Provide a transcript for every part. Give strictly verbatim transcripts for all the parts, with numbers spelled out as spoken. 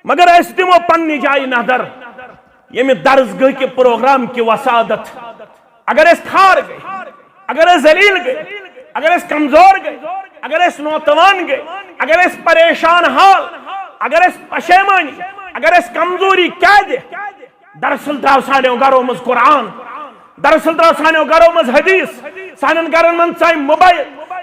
مگر أسۍ دِمو پننہِ جایہِ نظر، ییٚمہِ درسگاہ کہِ پروگرام کہِ وسادت، اگر أسۍ خار گٔے، اگر أسۍ ذلیل گٔے، اگر أسۍ کمزور گٔے، اگر أسۍ نوتوان گٔے، اگر أسۍ پریشان حال، اگر أسۍ پشیمانی، اگر أسۍ کمزوری کیٛازِ؟ دراصل درٛاو سانیو گرو منٛز قرآن، دراصل درٛاو سانیو گرو منٛز حدیث، سانٮ۪ن گرن منٛز ژاے موبایل،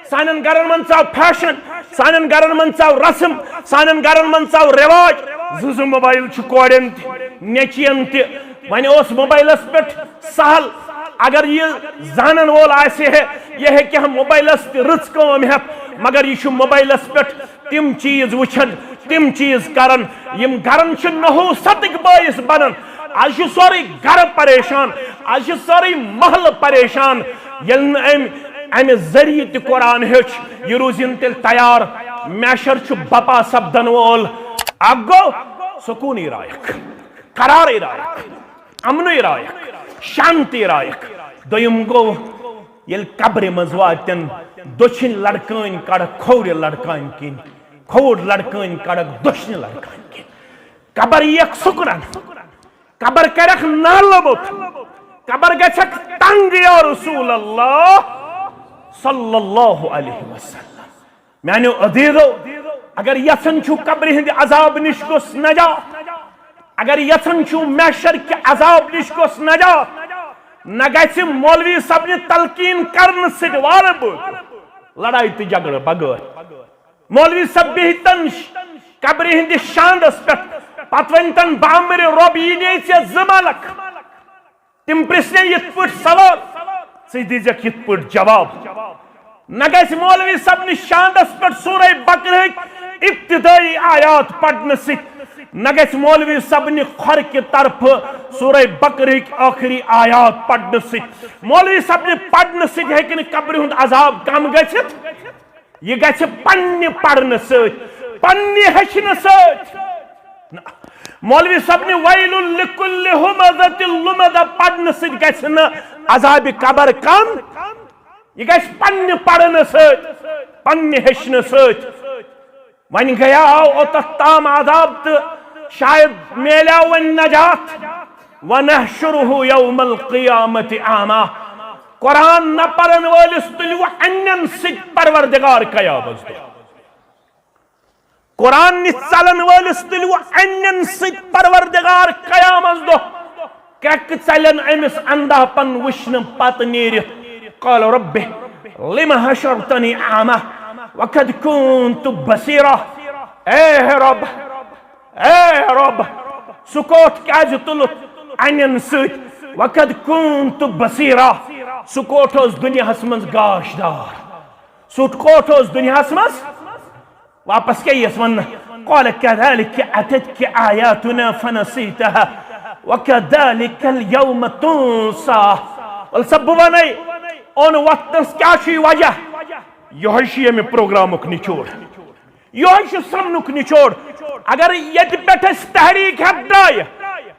سانٮ۪ن گرن منٛز ژاو فیشن، سانٮ۪ن گرن منٛز ژاو رسم، سانٮ۪ن گرن منٛز ژاو رواج۔ زٕ زٕ موبایل چھِ کورٮ۪ن تہِ، نیٚچوٮ۪ن تہِ۔ وۄنۍ اوس موبایلس پٮ۪ٹھ سہل، اگر یہِ زانن وول آسہِ ہے، یہِ ہیٚکہِ ہا موبایلس تہِ رٕژ کٲم ہٮ۪تھ، مگر یہِ چھُ موبایلس پٮ۪ٹھ تِم چیٖز وٕچھان، تِم چیٖز کران، یِم گرن چھِ نحوستٕکۍ بٲعث بنان۔ از چھُ سورُے گرٕ پریشان، از چھُ سورُے محلہٕ پریشان۔ ییٚلہِ نہٕ أمۍ، امہِ ذٔریعہٕ تہِ قرآن ہیوٚچھ، یہِ روٗزِن تیٚلہِ تیار۔ محشر چھُ بپا سپدن وول۔ اکھ گوٚو سکوٗنٕے رایکھ، قرارٕے رایکھ، امنٕے رایکھ، شانتی رایکھ۔ دوٚیِم گوٚو، ییٚلہِ قبرِ منٛز واتن، دٔچھِنۍ لڑکٲنۍ کڑکھ کھوورِ لڑکانۍ کِنۍ، کھووُر لڑکٲنۍ کڑکھ دٔچھنہِ لڑکانۍ کِنۍ۔ قبر ییکھ سُکرن، قبر کرکھ نالہٕ موٚت، قبر گژھکھ تنگ یا رسول اللہ صلی اللہ علیہ وسلم۔ میانیو عزیزو، اگر یژھان چھو قبرِ ہٕنٛدِ عذاب نِش گوٚژھ نجات، اگر یژھان چھو محشر کہِ عذاب نِش گوٚژھ نجات، نہ گژھِ مولوی صٲبنہِ تلقین کرنہٕ سۭتۍ وارٕ بہٕ لڑایہِ تہٕ جھگڑٕ بغٲر۔ مولوی صٲب بِہتن قبرِ ہٕنٛدِس شاندس پٮ۪ٹھ، پتہٕ ؤنتن، بامبرِ رۄب، یی نے ژےٚ زٕ ملک۔ تِم پرژھنَے یِتھ پٲٹھۍ سوال، ژٕ دیٖزٮ۪کھ یِتھ پٲٹھۍ جواب۔ نہ گژھِ مولوی صٲبنہِ شاندس پٮ۪ٹھ سورہ بقرہٕکۍ ابتدٲیی آیات پرنہٕ سۭتۍ، نہ گژھِ مولوی صٲبنہِ کھۄرکہِ طرفہٕ سورہ بقرہٕکۍ ٲخری آیات پرنہٕ سۭتۍ۔ مولوی صٲبنہِ پرنہٕ سۭتۍ ہیٚکہِ نہٕ قبرِ ہُنٛد عذاب کم گٔژھِتھ۔ یہِ گژھِ پننہِ پرنہٕ سۭتۍ، پننہِ ہیٚچھنہٕ سۭتۍ۔ مولوی صٲبنہِ ویل لکل ہمزۃ لمزہ پرنہٕ سۭتۍ گژھِ نہٕ عذابِ قبر کم۔ یہِ گژھِ پننہِ پرنہٕ سۭتۍ، پننہِ ہیٚچھنہٕ سۭتۍ۔ وۄنۍ گٔیاو اوٚتتھ تام عذاب تہٕ شاید میلیو وۄنۍ نجات۔ ونحشرہ یوم القیامۃ اعمی۔ قرآن نہ پرن وٲلِس تُلِو انٮ۪ن سۭتۍ پروردگار قیامس دۄہ۔ قرآن نِش ژلن وٲلِس تُلِو انٮ۪ن سۭتۍ پروردگار قیامس دۄہ۔ کرٛٮ۪کہٕ ژلن أمِس اندھاپن وٕچھنہٕ پتہٕ نیٖرِتھ۔ قال رب لم حشرتنی اعمی وقد كنت بصیرا۔ اے رب، اے رب، سُہ کوٹھ کیازِ تُلُتھ انٮ۪ن سۭتۍ؟ وقد كنت بصیرا، سُہ کوٹھ اوس دُنیاہس منٛز گاش دار، سُہ کوٹھ اوس دُنیاہس منٛز۔ واپس کیٛاہ یِیَس وننہٕ؟ قال كذلك أتتك آياتنا فنسيتها وكذلك اليوم تنسى۔ ول سا بہٕ ونے، اوٚن وقتس کیٛاہ چھُے وجہ؟ یِہوٚے چھُ ییٚمہِ پروگرامُک نچوڑ۔ یِہوٚے چھُ سمنُک نچوڑ۔ اگر ییٚتہِ پٮ۪ٹھ أسۍ تحریک ہٮ۪تھ درٛایہِ،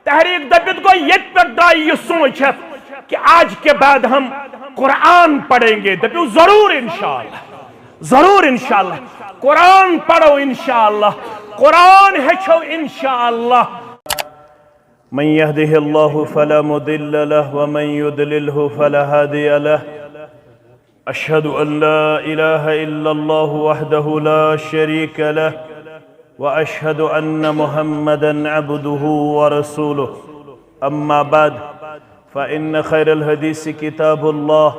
تحریک دٔپِتھ گوٚو ییٚتہِ پٮ۪ٹھ درٛایہِ یہِ سونٛچ ہٮ۪تھ کہ آج کے بعد ہم قرآن پڑھیں گے، دٔپِو ضروٗر انشاءاللہ، ضروٗر انشاءاللہ۔ قرآن پڑھو انشاءاللہ، قرآن ہیٚچھو انشاءاللہ۔ من يهده الله فلا مضل له ومن يضلله فلا هادي له. أشهد أن لا إله إلا الله وحده لا شريك له، وأشهد أن محمدا عبده ورسوله. أما بعد، فإن خير الحديث كتاب الله،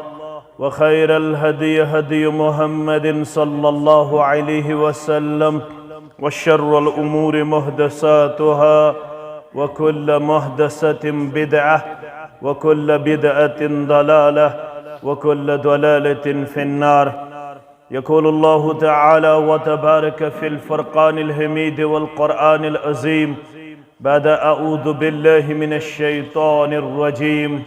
وخير الهدي هدي محمد صلى الله عليه وسلم، وشر الأمور محدثاتها، وكل محدثة بدعة، وكل بدعة ضلالة، وكل ضلالة في النار. يقول الله تعالى وتبارك في الفرقان الحميد والقرآن العظيم بعد أعوذ بالله من الشيطان الرجيم: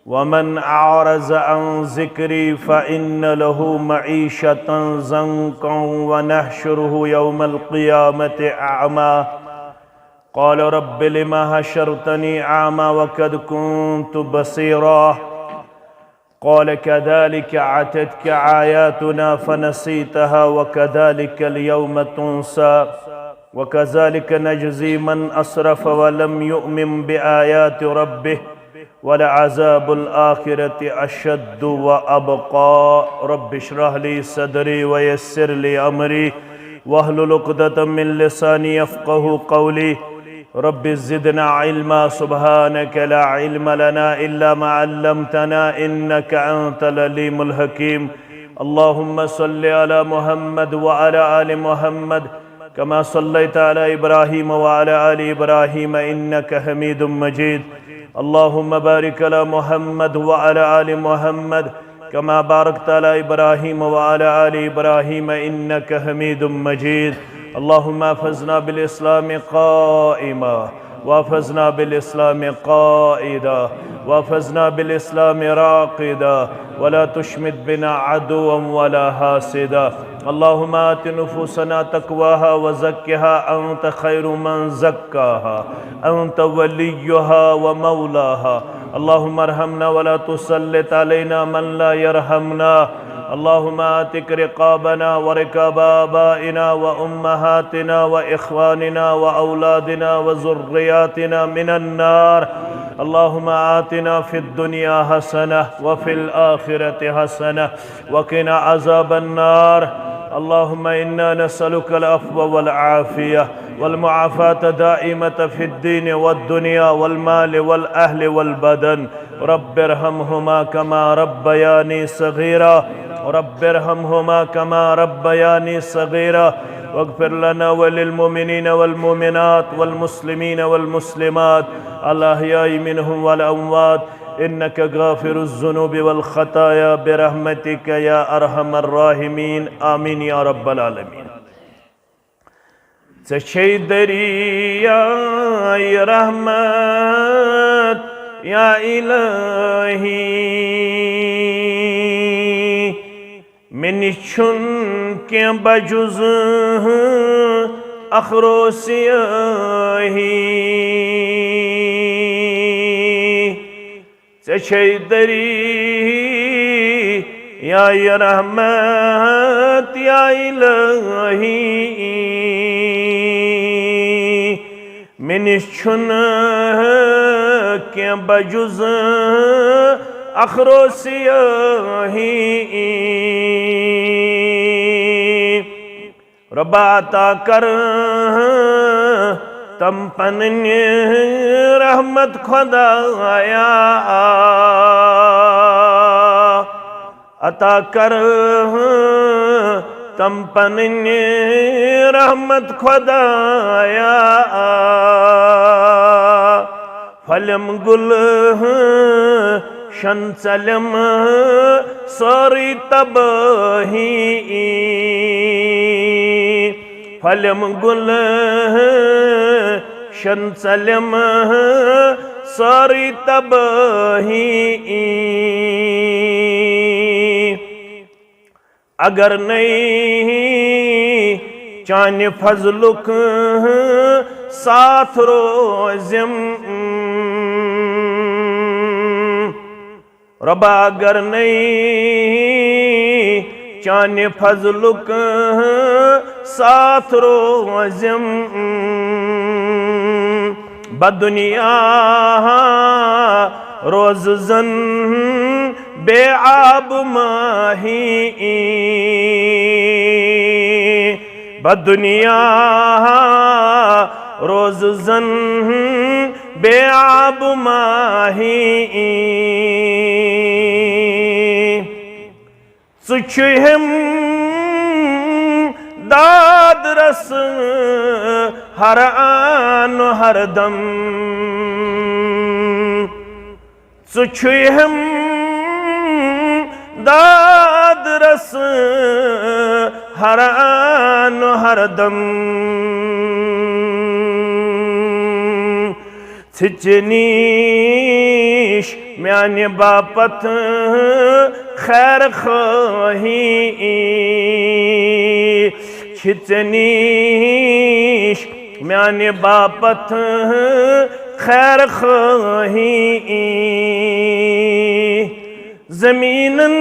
ومن أعرض عن ذكري فإن له معيشة ضنكا ونحشره يوم القيامة أعمى. قال رب لم حشرتني أعمى وقد كنت بصيرا. قال كذلك أتتك آياتنا فنسيتها وكذلك اليوم تنسى. وكذلك نجزي من أسرف ولم يؤمن بآيات ربه ولعذاب الآخرة أشد وأبقى. رب اشرح لي صدري ويسر لي أمري واحلل عقدة من لساني يفقه قولي. رب زدنا علما. سبحانك لا علم لنا إلا ما علمتنا إنك أنت العليم الحكيم. اللهم صل على محمد وعلى آل محمد كما صليت على إبراهيم وعلى آل إبراهيم إنك حميد مجيد. اللهم بارك على محمد وعلى آل محمد كما باركت على إبراهيم وعلى آل إبراهيم إنك حميد مجيد. اللهم احفظنا بالإسلام قائما، واحفظنا بالإسلام قائدا، واحفظنا بالإسلام راقدا، ولا تشمت بنا عدوا ولا حاسدا. اللهم آت نفوسنا تقواها وزكها أنت خير من زكاها، أنت وليها ومولاها. اللهم ارحمنا ولا تسلط علينا من لا يرحمنا. اللهم اعتق رقابنا ورقاب آبائنا وأمهاتنا وإخواننا وأولادنا وذرياتنا من النار. اللهم آتنا في الدنيا حسنة وفي الآخرة حسنة وقنا عذاب النار. اللهم إنا نسألك العفو والعافية والمعافاة دائمة في الدين والدنيا والمال والأهل والبدن. رب ارحمهما كما ربياني صغيرا. رب ارحمهما كما ربياني صغيرا. واغفر لنا وللمؤمنين والمؤمنات والمسلمين والمسلمات الأحياء منهم والأموات إنك غافر الذنوب والخطايا برحمتك يا أرحم الراحمين. آمين يا رب العالمين. ژےٚ چھے دریایہِ رحمت یا الہی، مےٚ نِش چھُنہٕ کینٛہہ بجُز اخروسیٲہی۔ ژےٚ چھے دریایہِ رحمت یا الہی، مےٚ نِش چھُنہٕ کینٛہہ بجُز اخروسیٲہی۔ رۄبا عطا کر تم پنٕنۍ رحمت خدایا، عطا کر تم پنٕنۍ رحمت خدایا۔ پھلٮ۪م گُلشن ژلٮ۪م سٲرٕے تبٲہی۔ پھلٮ۪م گُلشن ژلٮ۪م سٲرٕے تبٲہی۔ اگر نَے چانہِ فضلُک ساتھ روزِم، رۄبا اگر نَے چانہِ فضلُک ساتھ روزِم، بدنیا روزٕ زن بے آب ماہی۔ بدنیا روزٕ زن بے آب ماہی۔ ژٕ چھُہم داد رس ہر آن ہر دم۔ ژٕ چھُہم داد رس ہر آن ہر دم۔ ژٕ چھے نِش میانہِ باپتھ خیر خواہی، چھِ ژےٚ نِش میانہِ باپتھ خیر خواہی۔ زمینن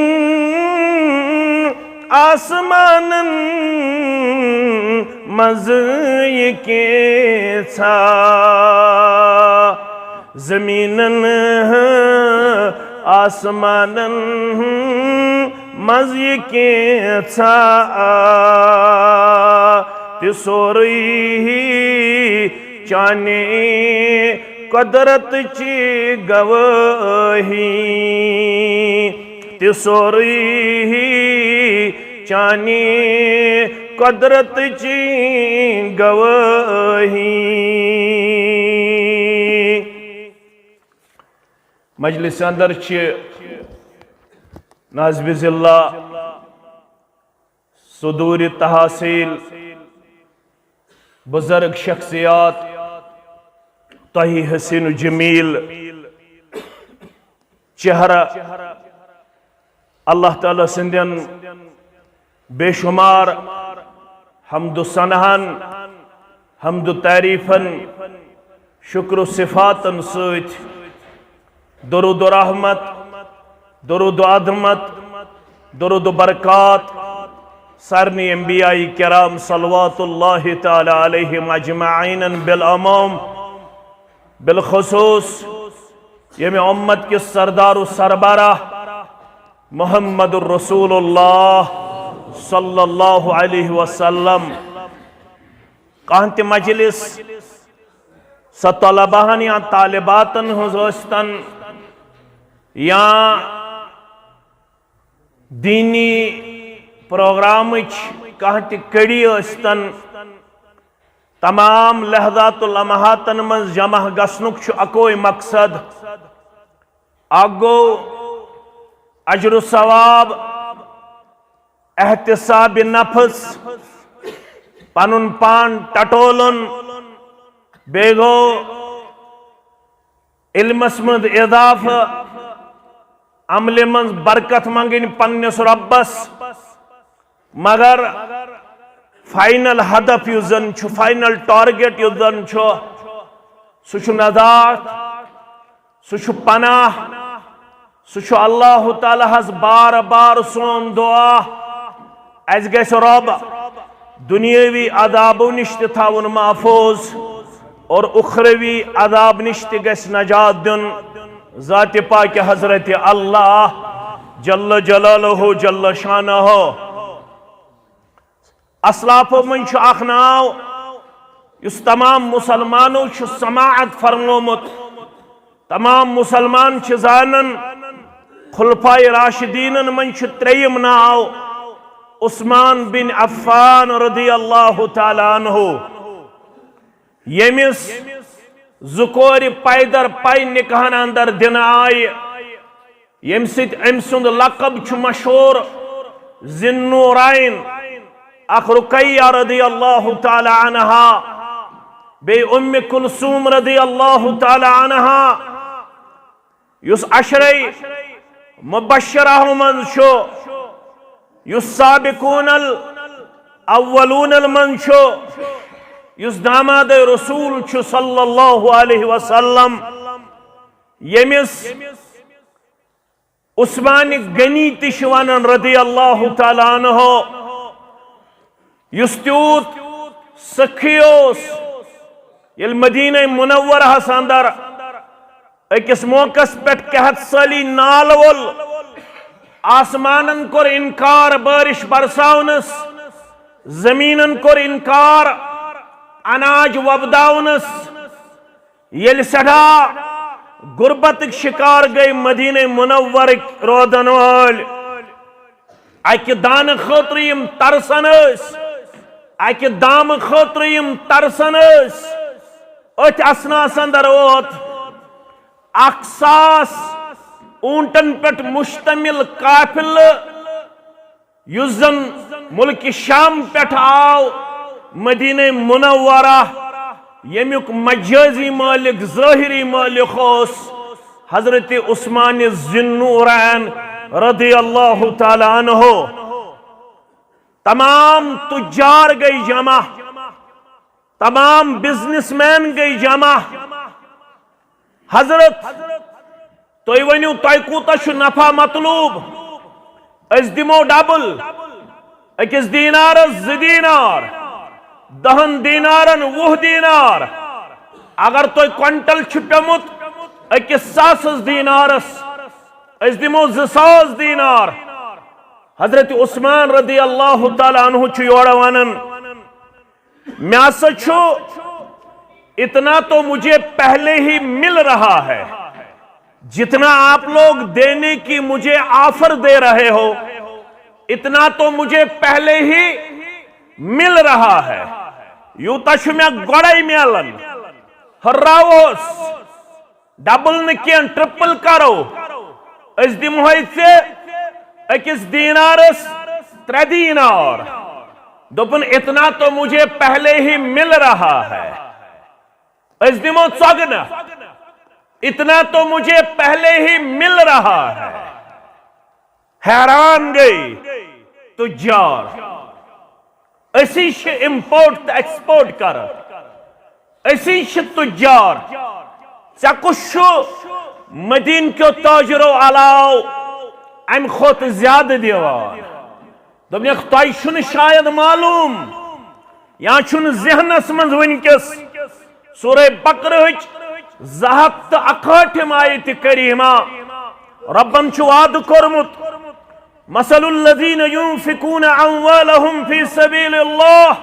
آسمانن منٛز یہِ کینٛژھا، زٔمیٖنَن آسمانَن منٛز یہِ کینٛژھا، تہِ سورُے چانے قۄدرت چی گوٲہی۔ تہِ سورُے چانی قۄدرت چی گوٲہی۔ مجلس اندر چھِ نازب ضلع، صدور تحصیل، بزرگ شخصیات، تۄہہِ حسین و جمیل چہرہ، اللہ تعالیٰ سٕنٛدٮ۪ن بے شمار حمد و ثناہن، حمد و تعریفن، شکر و صفاتن سۭتۍ درود و رحمت، درود و عظمت، درود و برکات سارنٕے انبیاء کرام صلوات اللہ تعالیٰ علیہم اجمعین بالعموم، بالخصوص ییٚمہِ امت کِس سردار و سربراہ محمد رسول اللہ صلی اللہ علیہ وسلم۔ کانٛہہ تہِ مجلس، سۄ طلباہن یا طالباتن ہٕنٛز ٲسۍتن یا دینی پروگرامٕچ کانٛہہ تہِ کڑی ٲسۍتن، تمام لحظات و لمحاتن منٛز جمع گژھنُک چھُ اکوے مقصد۔ اکھ گوٚو اجر و ثواب، احتساب نفس، پنُن پان ٹٹولُن، بیٚیہِ گوٚو علمس منٛز اضافہٕ، عملہِ منٛز برکت منٛگٕنۍ پننِس رۄبس۔ مگر فائنل ہدف یُس زن چھُ، فائنل ٹارگیٹ یُس زن چھُ، سُہ چھُ نجات، سُہ چھُ پناہ، سُہ چھُ اللہ تعالیٰ ہس بار بار سون دعا۔ اسہِ گژھِ رۄب دنیاوی عذابو نِش تہِ تھاوُن محفوظ اور اخروی عذاب نِش تہِ گژھِ نجات دیُن۔ ذات پاک حضرت اللہ جل جلالہ جل شانہ۔ اسلافو منٛز چھُ اکھ ناو یُس تمام مسلمانو چھُ سماعت فرمومُت، تمام مسلمان چھِ زانان۔ خلفائے راشدینن منٛز چھُ ترٛیٚیِم ناو عثمان بن عفان رضی اللہ تعالیٰ عنہ، ییٚمِس زٕ کورِ پیدر پے نکاحن اندر دِنہٕ آیہِ، ییٚمہِ سۭتۍ أمۍ سُنٛد لقب چھُ مشہوٗر ذی النورین، اکھ رقیہ رضی اللہ تعالیٰ عنہا، بیٚیہِ ام کلثوم رضی اللہ تعالیٰ عنہا، یُس عشرے مبشرہ منٛز چھُ، یُس سابقون الاولون منٛز چھُ، یُس داماد رسول چھُ صلی اللہ علیہ وسلم، ییٚمِس عثمان غنی تہِ چھِ ونان رضی اللہ تعالیٰ عنہ، یُس تیوٗت سخی اوس، ییٚلہِ مدینہ منورہس اندر أکِس موقعس پٮ۪ٹھ قحط سٲلی نالہٕ وول، آسمانن کوٚر انکار بارش برساونس، زمیٖنن کوٚر انکار اناج وۄپداونس۔ ییٚلہِ سٮ۪ٹھاہ غربتٕکۍ شکار گٔے مدینہ منورٕکۍ روزن وٲلۍ، اکہِ دانہٕ خٲطرٕ یِم ترسان ٲسۍ، اکہِ دامہٕ خٲطرٕ یِم ترسان ٲسۍ، أتھۍ اثناہس اندر ووت اکھ ساس اوٗنٹن پٮ۪ٹھ مشتمل قافلہٕ، یُس زن ملکِ شام پٮ۪ٹھ آو مدینہ منورہ، ییٚمیُک مجازی مالک، ظٲہری مالک اوس حضرت عثمان ذی النورین رضی اللہ تعالیٰ عنہ۔ تمام تجار گٔے جمع، تمام بزنس مین گٔے جمع۔ حضرت، تُہۍ ؤنِو، تۄہہِ کوٗتاہ چھُ نفع مطلوب؟ أسۍ دِمو ڈبل، أکِس دینارس زٕ دینار، دہن دینارن وُہ دینار۔ اگر تۄہہِ کوینٹل چھُ پیوٚمُت أکِس ساسس دینارس، أسۍ دِمو زٕ ساس دینار۔ حضرت عثمان رضی اللہ تعالیٰ عنہ چھُ یورٕ ونان، مےٚ ہسا چھُ، اتنا تو مجھے پہلے ہی مل رہا ہے، جتنا آپ لوگ دینے کی مجھے آفر دے رہے ہو، اتنا تو مجھے پہلے ہی مل رہا ہے۔ یوٗتاہ چھُ مےٚ گۄڈَے میلان۔ ہُراوس، ڈبل نہٕ کینٛہہ، ٹرپل کرو۔ أسۍ دِمہوے ژےٚ أکِس دینارس ترٛےٚ دینار۔ دوٚپُن، اتنا تو مجھے پہلے ہی مل رہا ہے۔ أسۍ دِمو ژۄگنہٕ۔ اتنا تو مجھے پہلے ہی مل رہا ہے۔ حیران گٔے تُجار۔ أسی چھِ امپورٹ تہٕ ایکسپورٹ کران۔ أسی چھِ تُجار۔ ژےٚ کُس چھُ مدیٖنہٕ کیو تاجرو علاوٕ امہِ کھۄتہٕ زیادٕ دِوان؟ دوٚپنکھ، تۄہہِ چھُنہٕ شاید معلوم، یا چھُنہٕ ذہنس منٛز وٕنکیٚس۔ سورہ بقرہٕچ زٕ ہتھ تہٕ اکہٲٹھِم آیت کریمہ۔ رۄبن چھُ وعدٕ کوٚرمُت، مثل الذین ينفقون اموالهم في سبيل الله،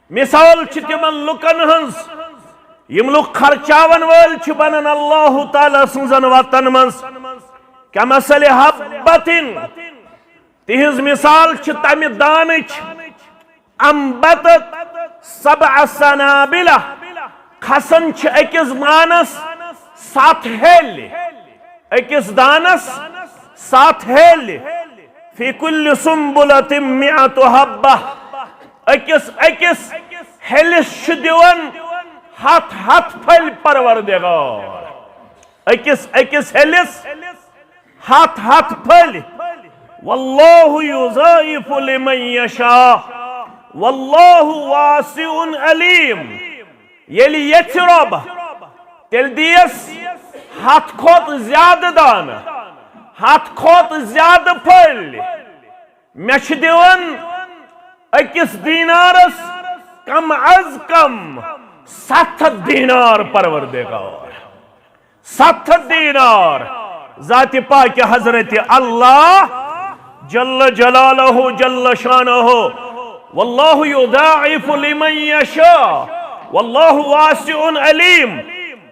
مثال چھِ تِمن لُکن ہٕنٛز، یِم لُکھ خرچاون وٲلۍ چھِ بنان اللہ تعالیٰ سٕنٛزن وتن منٛز۔ كمثل حبة، تِہنٛز مثال چھِ تمہِ دانٕچ، انبتت سبع سنابل، کھسان چھِ أکِس دانس ستھ ہیٚلۍ، أکِس دانس ستھ ہیٚلۍ، في كل سنبلة مئة حبة، أکِس أکِس ہیٚلِس چھُ دِوان ہتھ ہتھ پھٔلۍ پروردگار۔ أکِس أکِس ہیٚلِس ہتھ ہتھ پھٔلۍ۔ واللہ یضاعف لمن یشاء، واللہ واسع علیم۔ ییٚلہِ یژھِ رۄب، تیٚلہِ دِیَس ہتھ کھۄتہٕ زیادٕ دانہٕ، ہتھ کھۄتہٕ زیادٕ پھٔلۍ۔ مےٚ چھِ دِوان أکِس دینارس کم از کم ستھ ہتھ دینار پروردگار۔ ستھ ہتھ دینار ذات پاک حضرت اللہ جل جلالہ جل شانہ۔ واللہ یضاعف لمن یشاء واللہ واسع علیم۔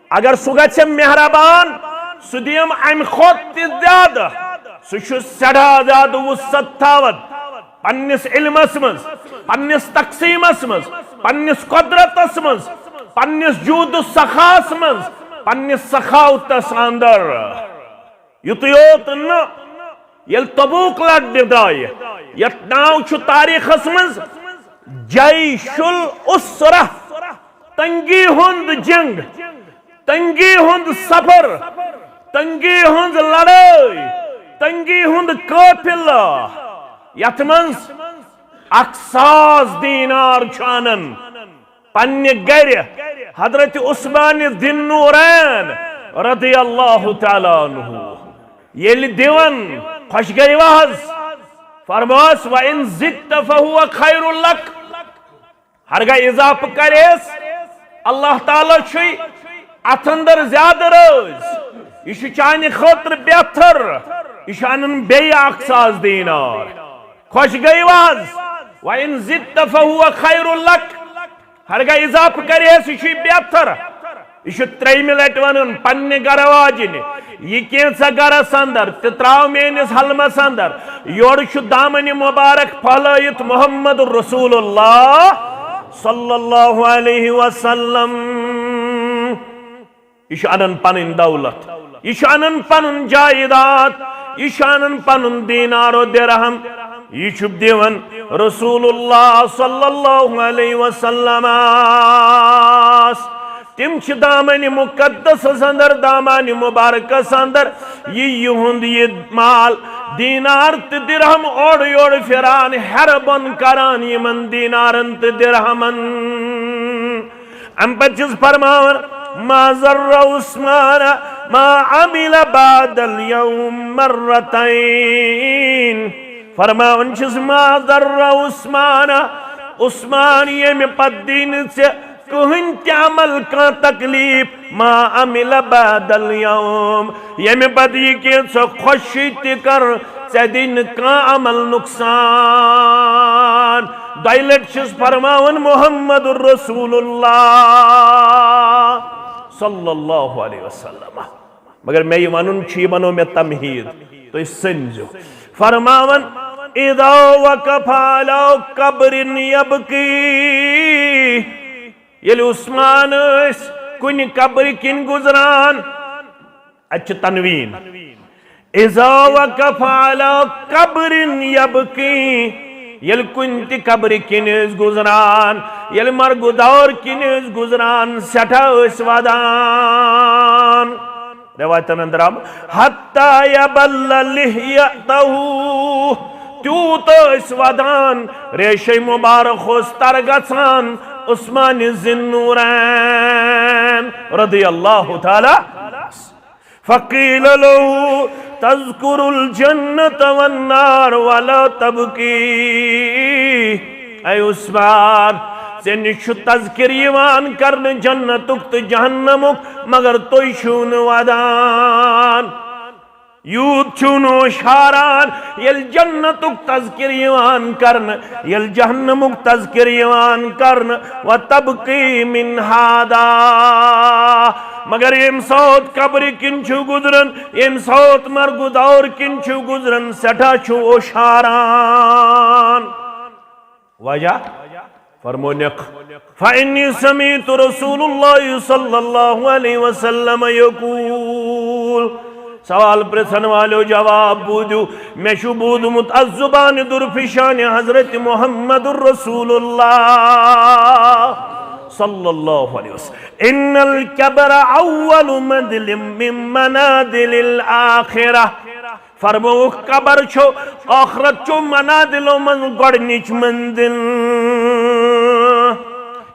اگر سُہ گژھِ مہربان، سُہ دِیم امہِ کھۄتہٕ تہِ زیادٕ۔ سُہ چھُ سٮ۪ٹھاہ زیادٕ وسعت تھاوان پننِس علمس منٛز، پننِس تقسیٖمس منٛز، پننِس قۄدرتس منٛز، پننِس جود و سخاہس منٛز، پننِس سخاوتس اندر۔ یُتُے یوت نہٕ، ییٚلہِ تبوک لڑنہِ درٛایہِ، یتھ ناو چھُ تاریخس منٛز جیش العسرہ، تنگی ہُنٛد جنگ، تنگی ہُنٛد سفر، تنگی ہٕنٛز لڑٲے، تنگی ہُنٛد قٲفلہٕ، یتھ منٛز اکھ ساس دینار چھُ انان پننہِ گرِ حضرت عثمان ذی النورین رضی اللہ تعالیٰ عنہ۔ ییٚلہِ دِوان، خۄش گٔیوا حظ؟ فرماس، وَإِن زِدتَ فَهُوَ خَيْرٌ لَكَ۔ ہرگاہ اضافہٕ کرٮ۪س، اللہ تعالیٰ چھُے اتھ اندر زیادٕ رٲضۍ۔ یہِ چھُ چانہِ خٲطرٕ بہتر۔ یہِ چھُ انان بیٚیہِ اکھ ساس دینار۔ خۄش گٔیوا حظ؟ وَإِن زِدتَ فَهُوَ خَيْرٌ لَكَ۔ ہرگاہ اضافہٕ کرِ ہے، سُہ چھُے بہتر۔ یہِ چھُ ترٛیٚیِمہِ لٹہِ ونان پننہِ گرٕ واجِنہِ، یہِ کینٛژھا گرس اندر تہِ تراو میٲنِس حلمس اندر۔ یورٕ چھُ دامنہِ مبارک پھہلٲیِتھ محمد رسول اللہ صلی اللہ علیہ وسلم۔ یہِ چھُ انان پنٕنۍ دولت، یہِ چھُ انان پنُن جائیداد، یہِ چھُ انان پنُن دینار و درہم، یہِ چھُ دِوان رسول اللہ صلی اللہ علیہ وسلمس۔ تِم چھِ دامنہِ مقدسس اندر، دامنہِ مبارکس اندر، یہِ یِہُنٛد یہِ مال دینار تہٕ درہم اورٕ یورٕ پھران، ہیرٕ بۄن کران یِمن دینارن تہٕ درہمن۔ امہِ پتہٕ چھِس فرماوان، ما ضر عثمان ما عمل بعد اليوم مرتين۔ فرماوان چھِس، ما ضر عثمان، عثمان، ییٚمہِ پتہٕ دی نہٕ ژےٚ کٕہٕنۍ تہِ عمل کانٛہہ تکلیف، ما عمل بعد الیوم، ییٚمہِ پتہٕ یہِ کینٛہہ ژٕ خۄشی تہِ کر، ژےٚ دی نہٕ کانٛہہ عمل نقصان۔ دۄیہِ لٹہِ چھُس فرماوان محمد رسول اللہ صلی اللہ علیہ وسلم۔ مگر مےٚ یہِ وَنُن چھُ، یہِ بنوو مےٚ تمہیٖد، تُہۍ سٔنزیو۔ فرماوان، اذا وقف علی قبر یبکی، ییٚلہِ عثمان ٲسۍ کُنہِ قبرِ کِنۍ گُزران، اَتہِ چھِ تنویٖن، اذا وقف علی قبر یبکی، ییٚلہِ کُنہِ تہِ قبرِ کِنۍ ٲسۍ گُزران، ییٚلہِ مرگُدار کِنۍ ٲسۍ گُزران، سٮ۪ٹھاہ ٲسۍ وَدان۔ روایتن اندر آو، حتی یبل لحیتہ، تیوٗت ٲسۍ وَدان، ریشے مبارک اوس تر گژھان عثمان ذی النورین رضی اللہ تعالی۔ فقیل له تذکر الجنة والنار ولا تبکی۔ اے عثمان، ژےٚ نِش چھُ تذکر یِوان کرنہٕ جنتُک تہٕ جہنمُک، مگر تُہۍ چھِو نہٕ وَدان۔ یوٗت چھُو نہٕ ہوشاران، ییٚلہِ جنتُک تذکر یِوان کرنہٕ، ییٚلہِ جہنمُک تذکر یِوان کرنہٕ، وتبکی من ہذا۔ مگر ییٚمہِ ساتہٕ قبرِ کِنۍ چھُ گُزران، ییٚمہِ ساتہٕ مرگُدار کِنۍ چھُ گُزران، سٮ۪ٹھاہ چھُ ہوشاران۔ وجہ فرمونکھ، فإنی سمعت رسول اللہ صلی اللہ علیہ وسلم یقول۔ سوال پرژھن والو جواب بوٗزِو، مےٚ چھُ بوٗزمُت از زبان درفشان حضرت محمد رسول اللہ صلی اللہ علیہ وسلم، ان القبر اول منزل من منازل الآخرہ۔ فرمووُکھ، قبر چھو ٲخرت چو منازلو منٛز گۄڈٕنِچ منزل۔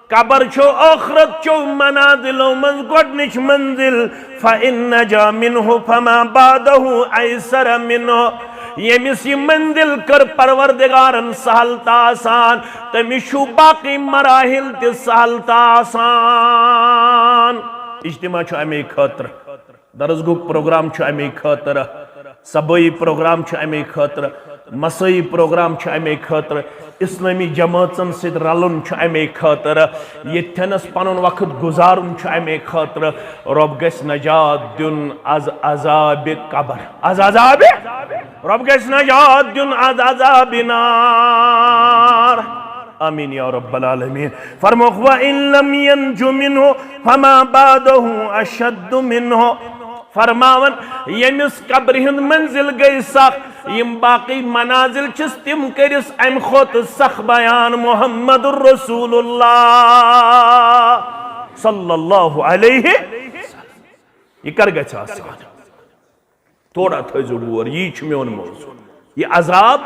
قبر چھو ٲخرت چو منازلو منٛز گۄڈٕنِچ منزل۔ فإن نجا منه فما بعده أيسر منه۔ ییٚمِس یہِ منزل کٔر پروردگارن سہل تہٕ آسان، تٔمِس چھُ باقٕے مراحل تہِ سہل تہٕ آسان۔ اجتماع چھُ اَمے خٲطرٕ۔ درس گوٚو پروگرام چھُ اَمے خٲطرٕ، صبٲیی پروگرام چھُ اَمے خٲطرٕ، مسٲیی پروگرام چھُ اَمے خٲطرٕ، اسلٲمی جمٲژن سۭتۍ رلُن چھُ اَمے خٲطرٕ، ییٚتھٮ۪نس پنُن وقت گُزارُن چھُ اَمے خٲطرٕ۔ رۄب گژھِ نجات دیُن از عذابِ قبر، از عذابِ، رۄب گژھِ نجات دیُن از عذابِ نار۔ آمین یا رب العالمین۔ فرموکھ، وَإِن لَّمْ يَنْجُ مِنْهُ فَمَا بَعْدَهُ أَشَدُّ مِنْهُ۔ فرماوان، ییٚمِس قبرِ ہٕنٛز منزل گٔے سخ، یِم باقٕے منازل چھِس، تِم کٔرِس اَمہِ کھۄتہٕ سخ بیان محمد رسول اللہ صلی اللہ علیہ۔ یہِ کر گژھِ آسان؟ تھوڑا تھٲیزیو غور، یی چھُ میون موضوع۔ یہِ عذاب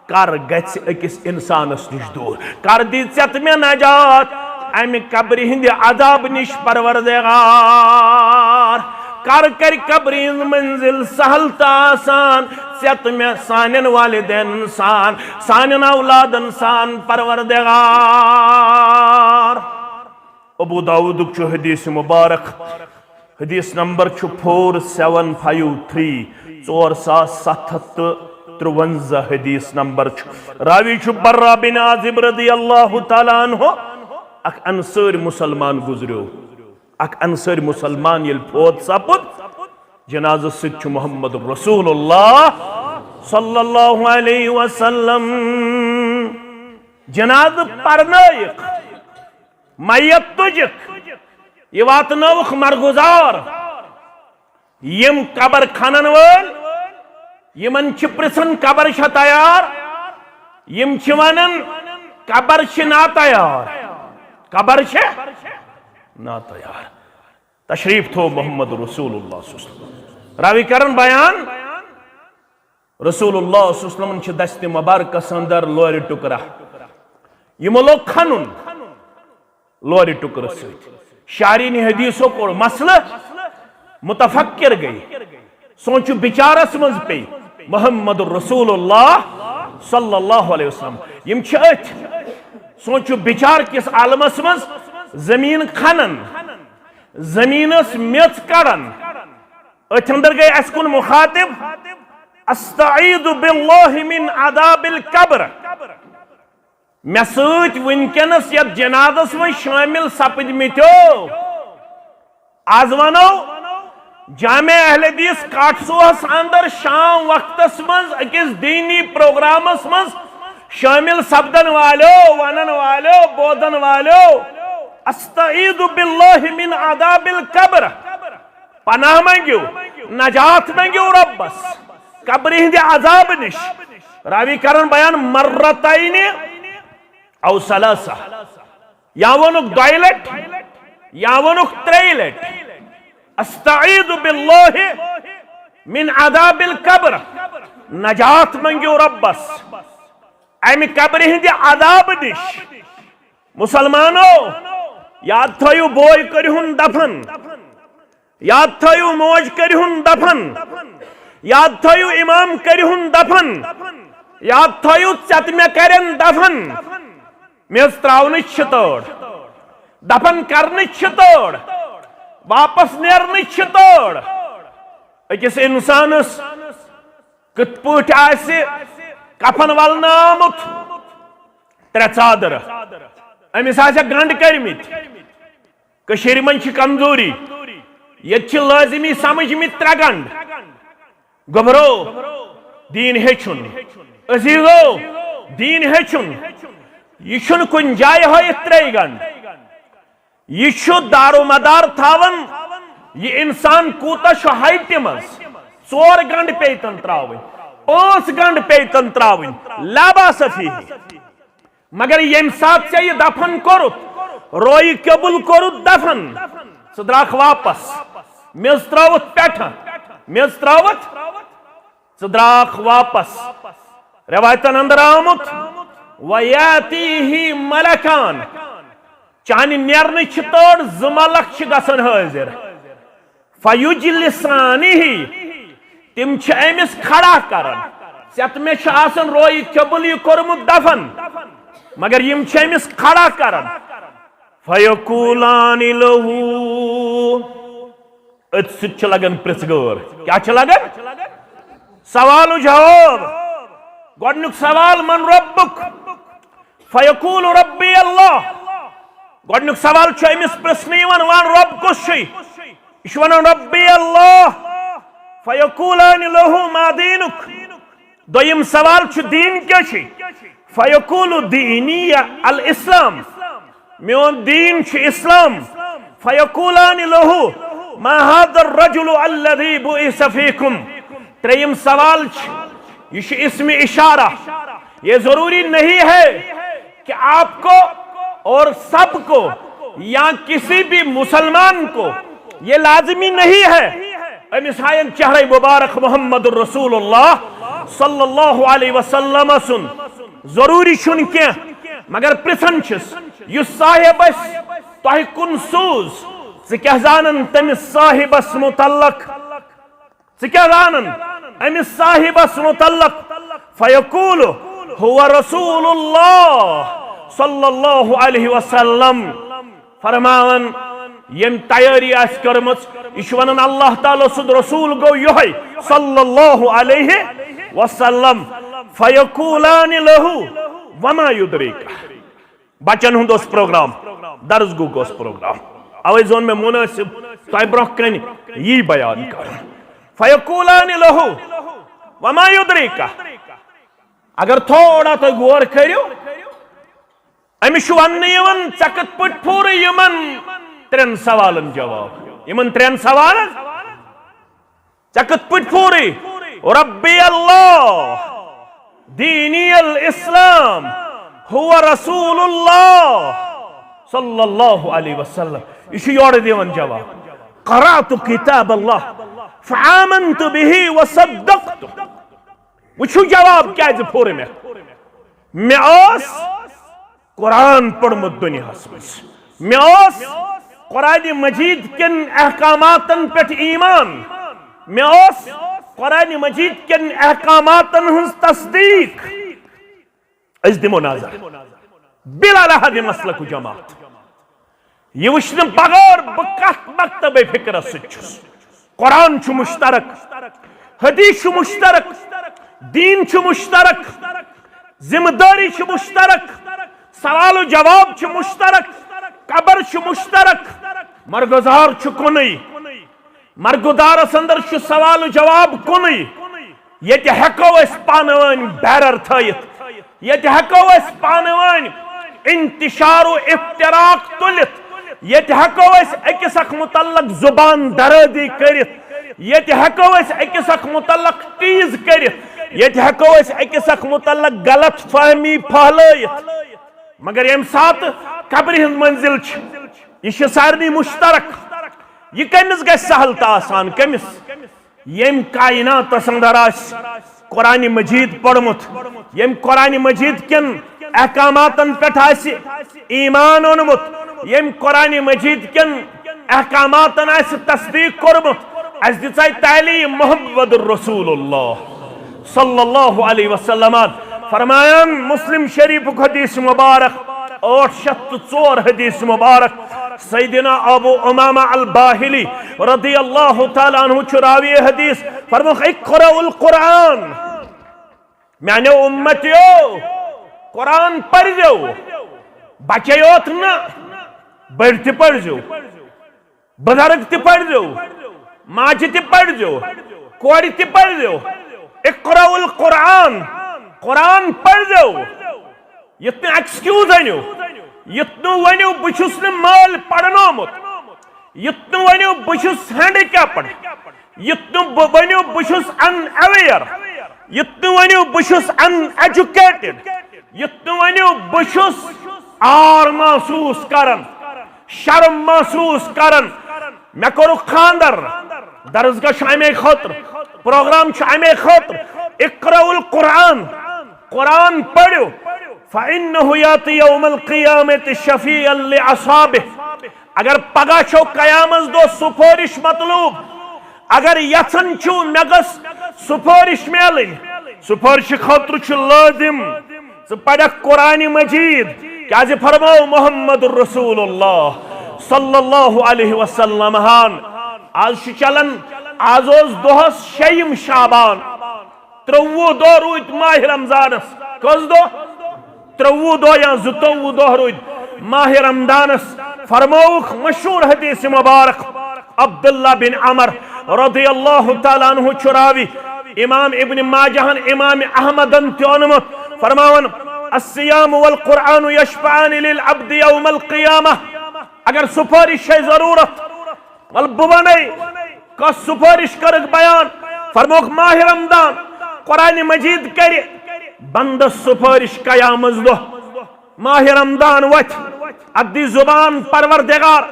کر گژھِ أکِس اِنسانس نِش دوٗر؟ کر دی ژےٚ تہٕ مےٚ نجات اَمہِ قبرِ ہِنٛدِ عذاب نِش پروردگار؟ کر کرِ قبرِ ہِنٛز منزل سہل تہٕ آسان ژےٚ تہٕ مےٚ، سانٮ۪ن والدینن سان، سانٮ۪ن اولادن سان پروردگار؟ ابو داؤدُک چھُ حدیث مبارک، حدیث نمبر چھُ فور سیون فایو تھری، ژور ساس ستھ ہتھ تہٕ ترٛوَنزاہ حدیث نمبر چھُ۔ راوی چھُ براء بن عازب رضی اللہ تعالیٰ عنہ، اکھ انصٲرۍ مسلمان گُزریو۔ اکھ انصٲرۍ مسلمان ییٚلہِ فوت سپُد، جنازس سۭتۍ چھُ محمد رسول اللہ صلی اللہ علیہ وسلم جنازٕ پرنٲیِکھ۔ میت تُجِکھ، یہِ واتنٲوٕکھ مرگُزار۔ یِم قبر کھنن وٲلۍ، یِمن چھِ پرژھان، قبر چھا تیار؟ یِم چھِ ونان، قبر چھِ ناتیار، قبر چھِ ناتیار۔ تشریف تھوو محمد رسول اللہ صلی اللہ علیہ وسلم۔ راوی کرن بیان، رسول اللہ صلی اللہ علیہ وسلم چھِ دستِ مبارکس اندر لورِ ٹُکرہ۔ یِمو لوگ کھنُن لورِ ٹُکرٕ سۭتۍ۔ شارحینِ حدیثو کوٚر مسلہٕ، متفکر گٔے، سونچو بچارس منٛز پیٚیہِ محمد رسول اللہ صلی اللہ علیہ وسلم۔ یِم چھِ أتھۍ سونچو بچار کس عالمس منٛز، زمین کھنان، زمینس میژ کڑان، أتھۍ اندر گٔے اسہِ کُن مخاطب، "استعیذ باللہ من عذاب القبر"۔ مےٚ سۭتۍ وٕنکیٚنس یتھ جنازس منٛز شٲمِل سپدمٕتیو، از ونو جامع اہل حدیث کاٹھسوہس اندر شام وقتس منٛز أکِس دینی پروگرامس منٛز شٲمِل سپدن والیو، ونن والیو، بوزن والیو، "استعیذ باللہ من عذاب القبر"۔ پناہ منگیو، نجات منگیو رۄبس قبرِ ہٕنٛدِ عذاب نِش۔ راوی کرن بیان مرتین او ثلاثہ، یا ووٚنُکھ دۄیہِ لٹہِ، یا ووٚنُکھ ترٛیٚیہِ لٹہِ، "استعیذ باللہ من عذاب القبر"، نجات منگیو رۄبس امہِ قبرِ ہٕنٛدِ عذاب نِش۔ مسلمانو، یاد تھٲیِو، بوے کٔرِہُن دفن، یاد تھٲیِو، موج کٔرِہُن دفن، یاد تھٲیِو، امام کٔرِہُن دفن، یاد تھٲیِو، ژےٚ تہٕ مےٚ کرن دفن۔ میٚژ تراونٕچ چھِ تٲڑ، دفن کرنٕچ چھِ تٲڑ، واپس نیرنٕچ چھِ تٲڑ۔ أکِس انسانس کِتھ پٲٹھۍ آسہِ کفن ولنہٕ آمُت، ترٛےٚ ژادرٕ، أمِس آسہِ گنڈ کٔرمٕتۍ۔ کٔشیٖرِ منٛز چھِ کمزوری، ییٚتہِ چھِ لٲزمی سمجھمٕتۍ ترٛےٚ گنڈ۔ گوٚبرو، دیٖن ہیٚچھُن۔ عزیٖزو، دیٖن ہیٚچھُن۔ یہِ چھُنہٕ کُنہِ جایہِ ہٲیِتھ ترٛیٚیہِ گنڈ۔ یہِ چھُ دارومدار تھاوان، یہِ انسان کوٗتاہ چھُ ہایٹہِ منٛز۔ ژور گنڈ پیٚیہِ تن ترٛاوٕنۍ، پانٛژھ گنڈ پیٚیہِ تن ترٛاوٕنۍ، لا باس فیہ۔ مگر ییٚمہِ ساتہٕ ژےٚ یہِ دفن کوٚرُتھ، رویہِ قبول کوٚرُتھ دفن، ژٕ درٛاکھ واپس، میٚژ ترٲوٕتھ پٮ۪ٹھٕ، میٚژ ترٲوٕتھ، ژٕ درٛاکھ واپس۔ رٮ۪وایتن اندر آمُت، "وَيَأْتِيهِ مَلَكَانِ"، چانہِ نیرنٕچ چھِ تٲڑ، زٕ ملک چھِ گژھان حٲضِر۔ فیجلسانہ، تِم چھِ أمِس کھڑا کران۔ ژےٚ تہٕ مےٚ چھُ آسان رویہِ قبول یہِ کوٚرمُت دفن، مگر یِم چھِ أمِس کھڑا کران۔ فیقولان لہ، أتھۍ سۭتۍ چھِ لگان پرژھ گٲر۔ کیٛاہ چھِ لگان؟ سوال و جواب۔ گۄڈٕنیُک سوال، "من ربک؟" فیقول ربی اللہ۔ گۄڈٕنیُک سوال چھُ أمِس پرژھنہٕ یِوان، "وَن رۄب کُس چھُے؟" یہِ چھُ وَنان، "ربی اللہ۔" فیقولان لہ، "ما دینک؟" دوٚیِم سوال چھُ، "دیٖن کیٛاہ چھُے؟" فیقول، "دینی الاسلام۔" میون دیٖن چھُ اسلام۔ فیقولان لہ، "ما هذا الرجل الذی بعث فیکم؟" ترٛیٚیِم سوال چھُ، یہِ چھُ اسم اشارہ۔ یہ ضروری نہیں ہے کہ آپ کو اور سب کو یا کسی بھی مسلمان کو یہ لازمی نہیں ہے۔ أمِس ہاین چہرے مبارک محمد رسول اللہ صلی اللہ علیہ وسلم سُنٛد۔ ضروری چھُنہٕ کینٛہہ، مگر پرژھان چھِس، یُس صاحب اسہِ تۄہہِ کُن سوٗز، ژٕ کیٛاہ زانان تٔمِس صاحبس متعلق؟ ژٕ کیٛاہ زانان أمِس صاحبس متعلق؟ فیقول، "هو رسول اللہ صلی اللہ علیہ وسلم۔" فرماوان، ییٚمۍ تیٲری آسہِ کٔرمٕژ، یہِ چھُ ونان، "اللہ تعالیٰ سُنٛد رسول گوٚو یِہوٚے صلی اللہ علیہ وسلم۔" فیقولان لہ، "وما یدریک؟" بچن ہُنٛد اوس پروگرام، درس گوٚو اوس پروگرام، اوے زون مےٚ مناسب تۄہہِ برونٛہہ کنہِ یی بیان کرُن۔ فیقولان لہ، "وما یدریک؟" اگر تھوڑا تُہۍ غور کٔرِو، أمِس چھُ وننہٕ یِوان، ژےٚ کِتھ پٲٹھۍ پھوٗرٕ یِمن ترٛٮ۪ن سوالن جواب؟ یِمن ترٛٮ۪ن سوالن؟ ژےٚ کِتھ پٲٹھۍ پھوٗرٕے؟ ربی اللہ، دینی الاسلام، هو رسول اللہ صلی اللہ علیہ وسلم۔ یہِ چھُ یورٕ دِوان جواب، "قرأت کتاب اللہ فآمنت به وصدقت۔" وٕچھِو جواب کیٛازِ پھوٚر مےٚ۔ مےٚ اوس قرآن پوٚرمُت دُنیاہَس منٛز۔ مےٚ اوس قرآنِ مجیٖد کٮ۪ن احکاماتَن پٮ۪ٹھ ایمان۔ مےٚ اوس قرآنِ مجیٖد کٮ۪ن احکاماتَن ہٕنٛز تصدیٖق۔ أسۍ دِمو نظر۔ بلا لحاظ مسلک و جماعت۔ یہ وچھنہٕ بغٲر بہٕ کتھ مکتبے فکرس سۭتۍ چھُس۔ قرآن چھُ مشترک، حدیث چھُ مشترک، دین چھُ مشترک، ذمہ داری چھِ مشترک، سوال و جواب چھُ مشترک، قبر چھُ مشترک، مرگزار چھُ کُنُے۔ مرگزارس اندر چھُ سوال و جواب کُنُے۔ ییٚتہِ ہٮ۪کو أسۍ پانہٕ ؤنۍ بیرر تھٲیِتھ، ییٚتہِ ہٮ۪کو أسۍ پانہٕ ؤنۍ انتشار و افتراق تُلِتھ، ییٚتہِ ہٮ۪کو أسۍ أکِس اکھ متعلق زبان درٲدی کٔرِتھ، ییٚتہِ ہٮ۪کو أسۍ أکِس اکھ متعلق ٹیٖز کٔرِتھ، ییٚتہِ ہٮ۪کو أسۍ أکِس اکھ متعلق غلط فہمی پھہلٲیِتھ۔ مگر ییٚمہِ ساتہٕ قبرِ ہٕنٛز منزل چھِ، یہِ چھِ سارنٕے مشترک۔ یہِ کٔمِس گژھِ سہل تہٕ آسان؟ کٔمِس؟ ییٚمۍ کائناتس اندر آسہِ قرآن مجید پوٚرمُت، ییٚمۍ قرآن مجید کٮ۪ن احکاماتن پٮ۪ٹھ آسہِ ایمان اوٚنمُت، ییٚمۍ قرآن مجید کٮ۪ن احکاماتن آسہِ تصدیق کوٚرمُت۔ اسہِ دِژے تعلیٖم محمد رسول اللہ صلی اللہ علیہ وسلم۔ فرمایان مسلم شریفُک حدیث مبارک، ٲٹھ شیٚتھ تہٕ ژور حدیث مبارک، سیدنا ابو امامہ الباہلی رضی اللہ تعالیٰ عنہ چھُ راوی حدیث۔ فرمووُکھ، اقرأوا القرآن، میانیو امتیو، قرآن پٔرزیو، بچے یوت نہ، بٔڑۍ تہِ پٔرزیو۔ بزرگ تہِ پٔرزیو، ماجہِ تہِ پٔرزیو، کورِ تہِ پٔرزیو۔ اقرأوا القرآن، قرآن پٔرزیو۔ یُتھ نہٕ ایکسکیوز أنِو، یُتھ نہٕ ؤنِو بہٕ چھُس نہٕ مٲلۍ پرنومُت، یُتھ نہٕ ؤنِو بہٕ چھُس ہینڈیکیپڈ، یُتھ نہٕ بہٕ ؤنِو بہٕ چھُس ان اویئر، یُتھ نہٕ ؤنِو بہٕ چھُس ان ایجوکیٹڈ، یُتھ نہٕ ؤنِو بہٕ چھُس عار محسوس کران، شرم محسوس کران۔ مےٚ کوٚرُکھ خاندر، درسگاہ چھُ امے خٲطرٕ، پروگرام چھُ امے خٲطرٕ۔ اقرأوا القرآن، قرآن پٔرِو۔ فإنه يأتي يوم القيامة شفيعا لأصحابه۔ اگر پگاہ چھو قیامس دۄہ سفٲرش مطلوب، اگر یژھان چھِو مےٚ گٔژھ سفٲرش میلٕنۍ، سفٲرشہِ خٲطرٕ چھُ لٲزم ژٕ پرکھ قرآن مجید، کیازِ فرموو محمد رسول اللہ صلی اللہ علیہ وسلم ہن۔ آز چھُ چلان، آز اوس دۄہس شیٚیِم شعبان، ترٛۆوُہ دۄہ روٗدۍ ماہ رمضانس۔ کٔژ دۄہ؟ ترٛۆوُہ دۄہ یا زٕتووُہ دۄہ روٗدۍ ماہ رمضانس۔ فرمووُکھ مشہوٗر حدیث مبارک، عبداللہ بن عمر رضی اللہ تعالیٰ عنہ چھُ راوی، امام ابن ماجہن، امام احمدن تہِ اوٚنمُت، فرماوان، الصيام والقرآن يشفعان للعبد يوم القيامة۔ اگر سفارش چھے ضرورت، ول بہٕ ونے، کس سفارش کرکھ بیان؟ فرموکھ ماہ رمضان، قرآن مجید کرِ بندس سفارش قیامس دۄہ۔ ماہ رمضان وتھِ، اتھ دی زبان پروردگار،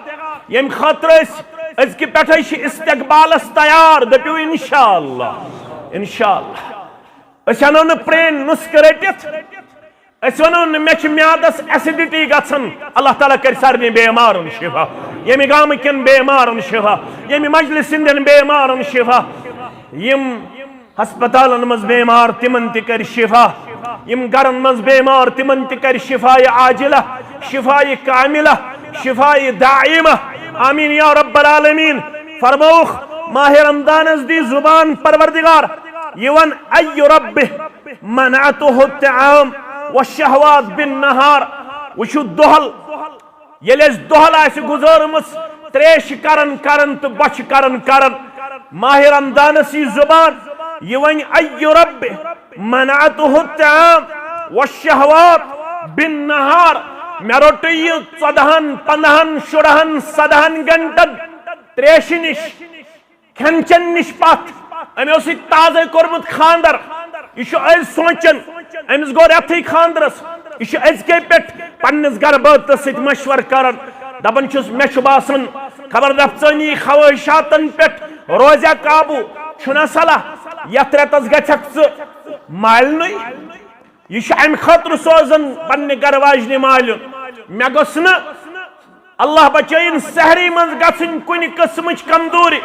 یم خاطر أسۍ أزکہِ پٮ۪ٹھے چھِ استقبالس تیار۔ دٔپِو انشاءاللہ، انشاءاللہ۔ أسۍ انو نہٕ پرٛٲنۍ نسخہٕ رٔٹِتھ، أسۍ ونو نہٕ مےٚ چھِ میادس ایسیڈیٹی گژھان۔ اللہ تعالیٰ کرِ سارنٕے بیمارن شفا، ییٚمہِ گامہٕ کٮ۪ن بیمارن شفا، ییٚمہِ مجلس ہٕنٛدٮ۪ن بیمارن شفا، یِم ہسپتالن منٛز بیمار تِمن تہِ کرِ شفا، یِم گرن منٛز بیمار تِمن تہِ کرِ شفا عاجلہ، شفا کاملہ، شفا دائمہ۔ آمین یا رب العالمین۔ فرمووُکھ ماہ رمضانس دی زبان پروردگار، یہِ ون، ای رب منعته الطعام والشهوات بالنهار۔ وٕچھِو دۄہل، ییٚلہِ اَسہِ دۄہل آسہِ گُزٲرمٕژ تریش کران کران تہٕ بۄچھِ کران کران، ماہ رمضانس یی زبان، یہِ ونہِ، ای رب منعته الطعام والشهوات بالنهار۔ مےٚ روٚٹُے یہِ ژۄدہن، پندہن، شُرہن، سدہن گھنٹن تریشہِ نِش، کھٮ۪ن چٮ۪ن نِش پتھ۔ أمۍ اوس یہِ تازے کوٚرمُت خاندر۔ یہِ چھُ أزۍ سونچان، أمِس گوٚو رٮ۪تھٕے خاندرس۔ یہِ چھُ أزکے پٮ۪ٹھ پننِس گرٕ بٲژس سۭتۍ مشورٕ کران، دپان چھُس، مےٚ چھُ باسان، خبر نفسٲنی خواہشاتن پٮ۪ٹھ روزیا قابو، چھُنہ صلاح، یتھ رٮ۪تس گژھکھ ژٕ مالنٕے۔ یہِ چھُ امہِ خٲطرٕ سوزان پننہِ گرٕ واجنہِ مالیُن۔ مےٚ گوٚژھ نہٕ، اللہ بچٲیِن، سحری منٛز گژھٕنۍ کُنہِ قٕسمٕچ کمزوری۔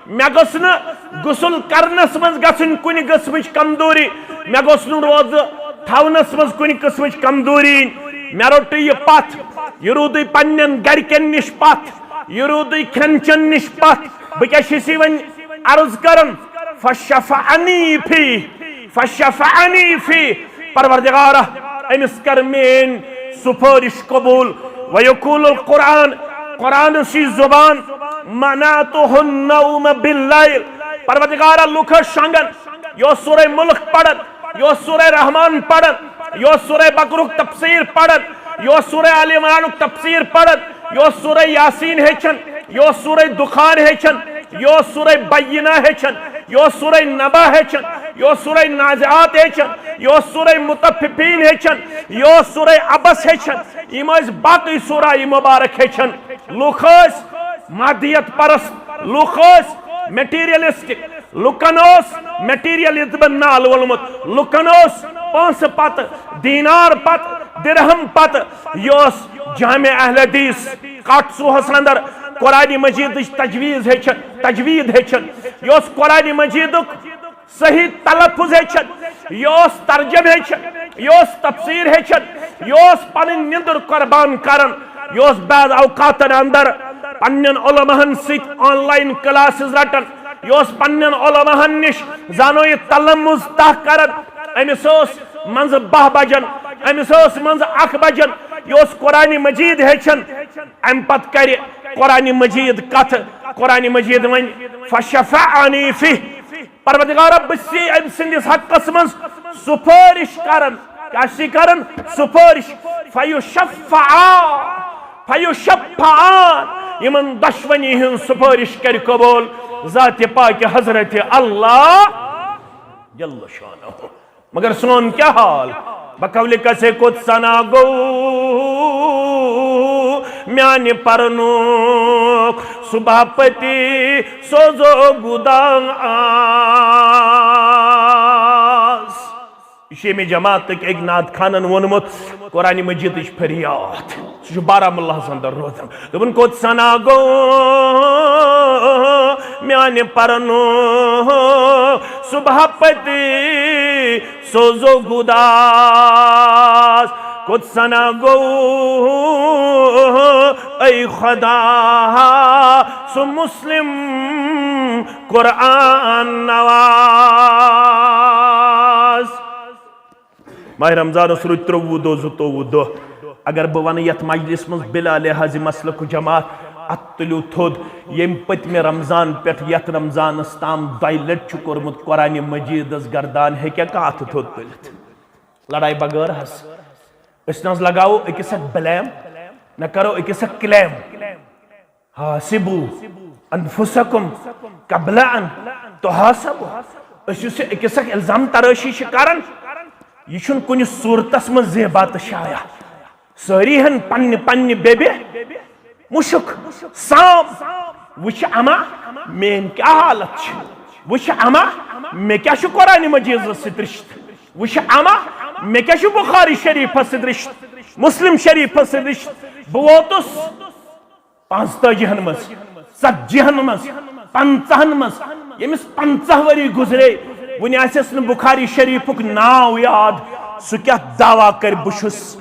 مےٚ گوٚژھ نہٕ غسل کرنس منٛز گژھٕنۍ کُنہِ قٕسمٕچ کمزوری۔ مےٚ گوٚژھ نہٕ روزٕ تھاونس منٛز کُنہِ قٕسمٕچ کمزوری یِنۍ۔ مےٚ روٚٹٕے یہِ پتھ، یہِ روٗدٕے پننٮ۪ن گرِکٮ۪ن نِش پتھ، یہِ روٗدٕے کھٮ۪ن چٮ۪ن نِش پتھ۔ بہٕ کیٛاہ چھُس یہِ وۄنۍ عرض کران؟ فشفعنی فی، فشفعنی فی، پروردگارا، أمِس کر میٲنۍ سفٲرِش قبول۔ ویقول القرآن، قرآنس چھِ زبان، منعتہ النوم باللیل، پروردگارا، لُکھ ٲسۍ شۄنگان، یہِ اوس سورہ ملک پران، یہِ اوس سورہ رحمان پران، یہِ اوس سورہ بقرک تفسیر پران، یہِ اوس سورہ آل عمرانک تفسیر پران، یہِ اوس سورہ یاسین ہیٚچھان، یہِ اوس سورہ دخان ہیٚچھان، یہِ اوس سورہ بینہ ہیٚچھان، یہِ اوس سورہ نبا ہیٚچھان، یہِ اوس سورہ نازعات ہیٚچھان، یہِ اوس سورہ مطففین ہیٚچھان، یہِ اوس سورہ عبس ہیٚچھان۔ یِم ٲسۍ باقٕے سورہ مبارک ہیٚچھان۔ لُکھ ٲسۍ مادیت پرست، لُکھ ٲسۍ مٹیریلسٹک، لُکن اوس مٹیریلزمن نال وولمُت، لُکن اوس پونٛسہٕ پتہٕ، دینار پتہٕ، درہم پتہٕ۔ یہِ اوس جامع اہل حدیث کاٹسوہس اندر قرآن مجیدٕچ تجویز ہیٚچھان، تجوید ہیٚچھان۔ یہِ اوس قرآن مجیدُک صحیح تلفظ ہیٚچھان، یہِ اوس ترجمہٕ ہیٚچھان، یہِ اوس تفسیر ہیٚچھان، یہِ اوس پنٕنۍ نِندٕر قربان کران، یہِ اوس بعض اوقاتن اندر پننٮ۪ن علماہن سۭتۍ آن لائن کلاسز رٹان، یہِ اوس پننٮ۪ن علماہن نِش زانو یہِ تلمذ تہ کران۔ أمِس اوس منٛزٕ باہ بجن، أمِس اوس منٛزٕ اکھ بجن، یہِ اوس قرآن مجید ہیٚچھان۔ امہِ پتہٕ کرِ قرآن مجید کتھ، قرآن مجید ونہِ، فشفعنی فی، پروردگارا، بہٕ چھُسے أمۍ سٕنٛدِس حقس منٛز سفٲرِش کران۔ کیٛاہ چھُسے کران؟ سفٲرِش۔ فیشفعان، فیشفعان، یِمن دۄشوٕنی ہٕنٛز سفٲرِش کرِ قبول ذاتِ پاکہِ حضرت اللہ جل شانہ۔ مگر سون کیٛاہ حال؟ بقول کسے کوٚت سنا گوٚو میانہِ پرنُک صبح پتی سوزو گُدان آس۔ یہِ چھُ ییٚمہِ جماعتٕکۍ أکۍ نعت خانن ووٚنمُت، قرآن مجیدٕچ فریاد۔ سُہ چھُ بارہمُلہس اندر روزان۔ دوٚپُن، کوٚت سنا گوٚو میانہِ پرنُک صبح پتی سوزو گُداس، کوٚت سنا گوٚو اے خدا سُہ مسلم قرآن نواز۔ ماہ رمضانس روٗدۍ ترٛۆوُہ دۄہ، زٕتووُہ دۄہ۔ اگر بہٕ ونہٕ یتھ مجلس منٛز بلا لحاظ مسلک و جماعت، اتھ تُلِو تھوٚد، ییٚمہِ پٔتمہِ رمضان پٮ۪ٹھ یتھ رمضانس تام دۄیہِ لٹہِ چھُ کوٚرمُت قرآن مجیدس گردان، ہیٚکیٛاہ کانٛہہ اتھٕ تھوٚد تُلِتھ؟ لڑایہِ بغٲر حظ۔ أسۍ نہ حظ لگاوو أکِس اکھ blame، نہ کرو أکِس اکھ claim۔ حاسبو انفسکم قبل ان تحاسبو۔ أسۍ یُس یہِ أکِس اکھ الزام ترٲشی چھِ کران، یہِ چھُنہٕ کُنہِ صورتس منٛز زیبا تہٕ شایع۔ سٲری ہن پننہِ پننہِ بیبہِ مُشُک سام، وٕچھ اما میٲنۍ کیٛاہ حالت چھِ، وٕچھ اما مےٚ کیٛاہ چھُ قرآن مجیدس سۭتۍ رشتہٕ، وٕچھ اما مےٚ کیٛاہ چھُ بخاری شریفس سۭتۍ رشتہٕ، مسلم شریفس سۭتۍ رشتہٕ۔ بہٕ ووتُس پانٛژتٲجی ہن منٛز، ژتجی ہن منٛز، پنٛژاہن منٛز۔ ییٚمِس پنٛژاہ ؤری گُزرے، وُنہِ آسٮ۪س نہٕ بخاری شریفُک ناو یاد، سُہ کیٛاہ دعویٰ کرِ بہٕ چھُس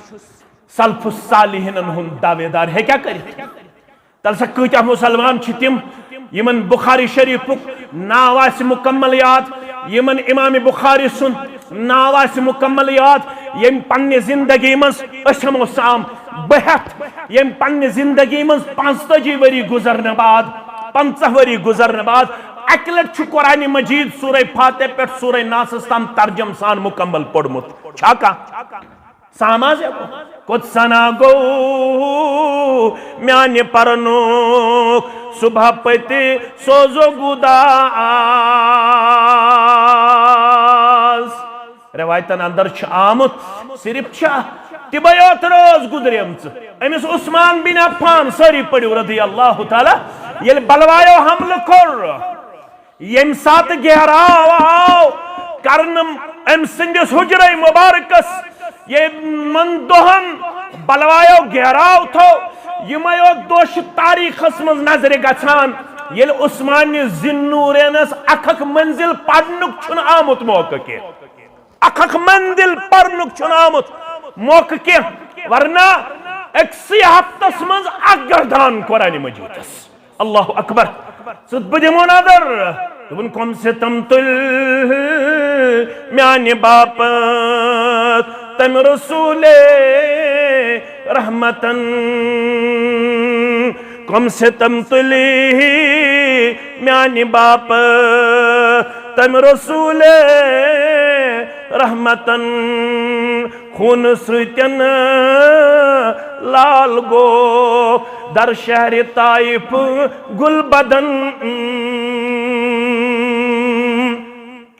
سلف الصالحینن ہُنٛد دعویدار؟ ہیٚکیٛاہ کٔرِتھ؟ تَلہٕ سا کۭتیٛاہ مُسلمان چھِ تِم یِمن بخاری شریفُک ناو آسہِ مُکمل یاد، یِمن امام بخاری سُنٛد ناو آسہِ مُکمل یاد، ییٚمۍ پننہِ زندگی منٛز أسۍ ہٮ۪مو سام بہتھ، ییٚمۍ پننہِ زندگی منٛز پانٛژتٲجی ؤری گُزرنہٕ بعد، پنٛژاہ ؤری گُزرنہٕ بعد اکہِ لٹہِ چھُ قرآن مجید سورہ فاتح پٮ۪ٹھ سورہ ناسس تام ترجمہٕ سان مُکمل پوٚرمُت۔ چھا کانٛہہ؟ سام حظ ہٮ۪کو؟ کوٚت سنا گوٚو میانہِ پرنُک صبح پٔتہِ سوزو گُدا آز۔ رٮ۪وایتن اندر چھُ آمُت، صرف چھا تِمے یوت رٲژ گُزریمژٕ۔ أمِس عثمان بن عفان، سٲری پٔرِو رضی اللہ تعالیٰ، ییٚلہِ بلوایو حملہٕ کوٚر، ییٚمہِ ساتہٕ گھیراو آو کرنہٕ أمۍ سٕنٛدِس حجرے مبارکس، یِمن دۄہن بلوایو گھیراو تھوو، یِمے یوت دۄہ چھِ تاریخس منٛز نظرِ گژھان، ییٚلہِ عثمانِ ذی النورینس اکھ اکھ منزل پرنُک چھُنہٕ آمُت موقعہٕ کینٛہہ۔ اکھ اکھ منزل پرنُک چھُنہٕ آمُت موقعہٕ کینٛہہ۔ ورنہ أکسٕے ہفتس منٛز اکھ گردان قرآن مجیدس۔ اللہ اکبر۔ ژٕ بہٕ دِمو نظر۔ دوٚپُن، کم ستم تُلۍ میانہِ باپتھ تمہِ رسول رحمتن۔ کم ستم تُلۍ میانہِ باپتھ تمہِ رسول رحمتن۔ خوٗنہٕ سۭتٮ۪ن لال گوٚو در شہرِ طائف گُل بدن۔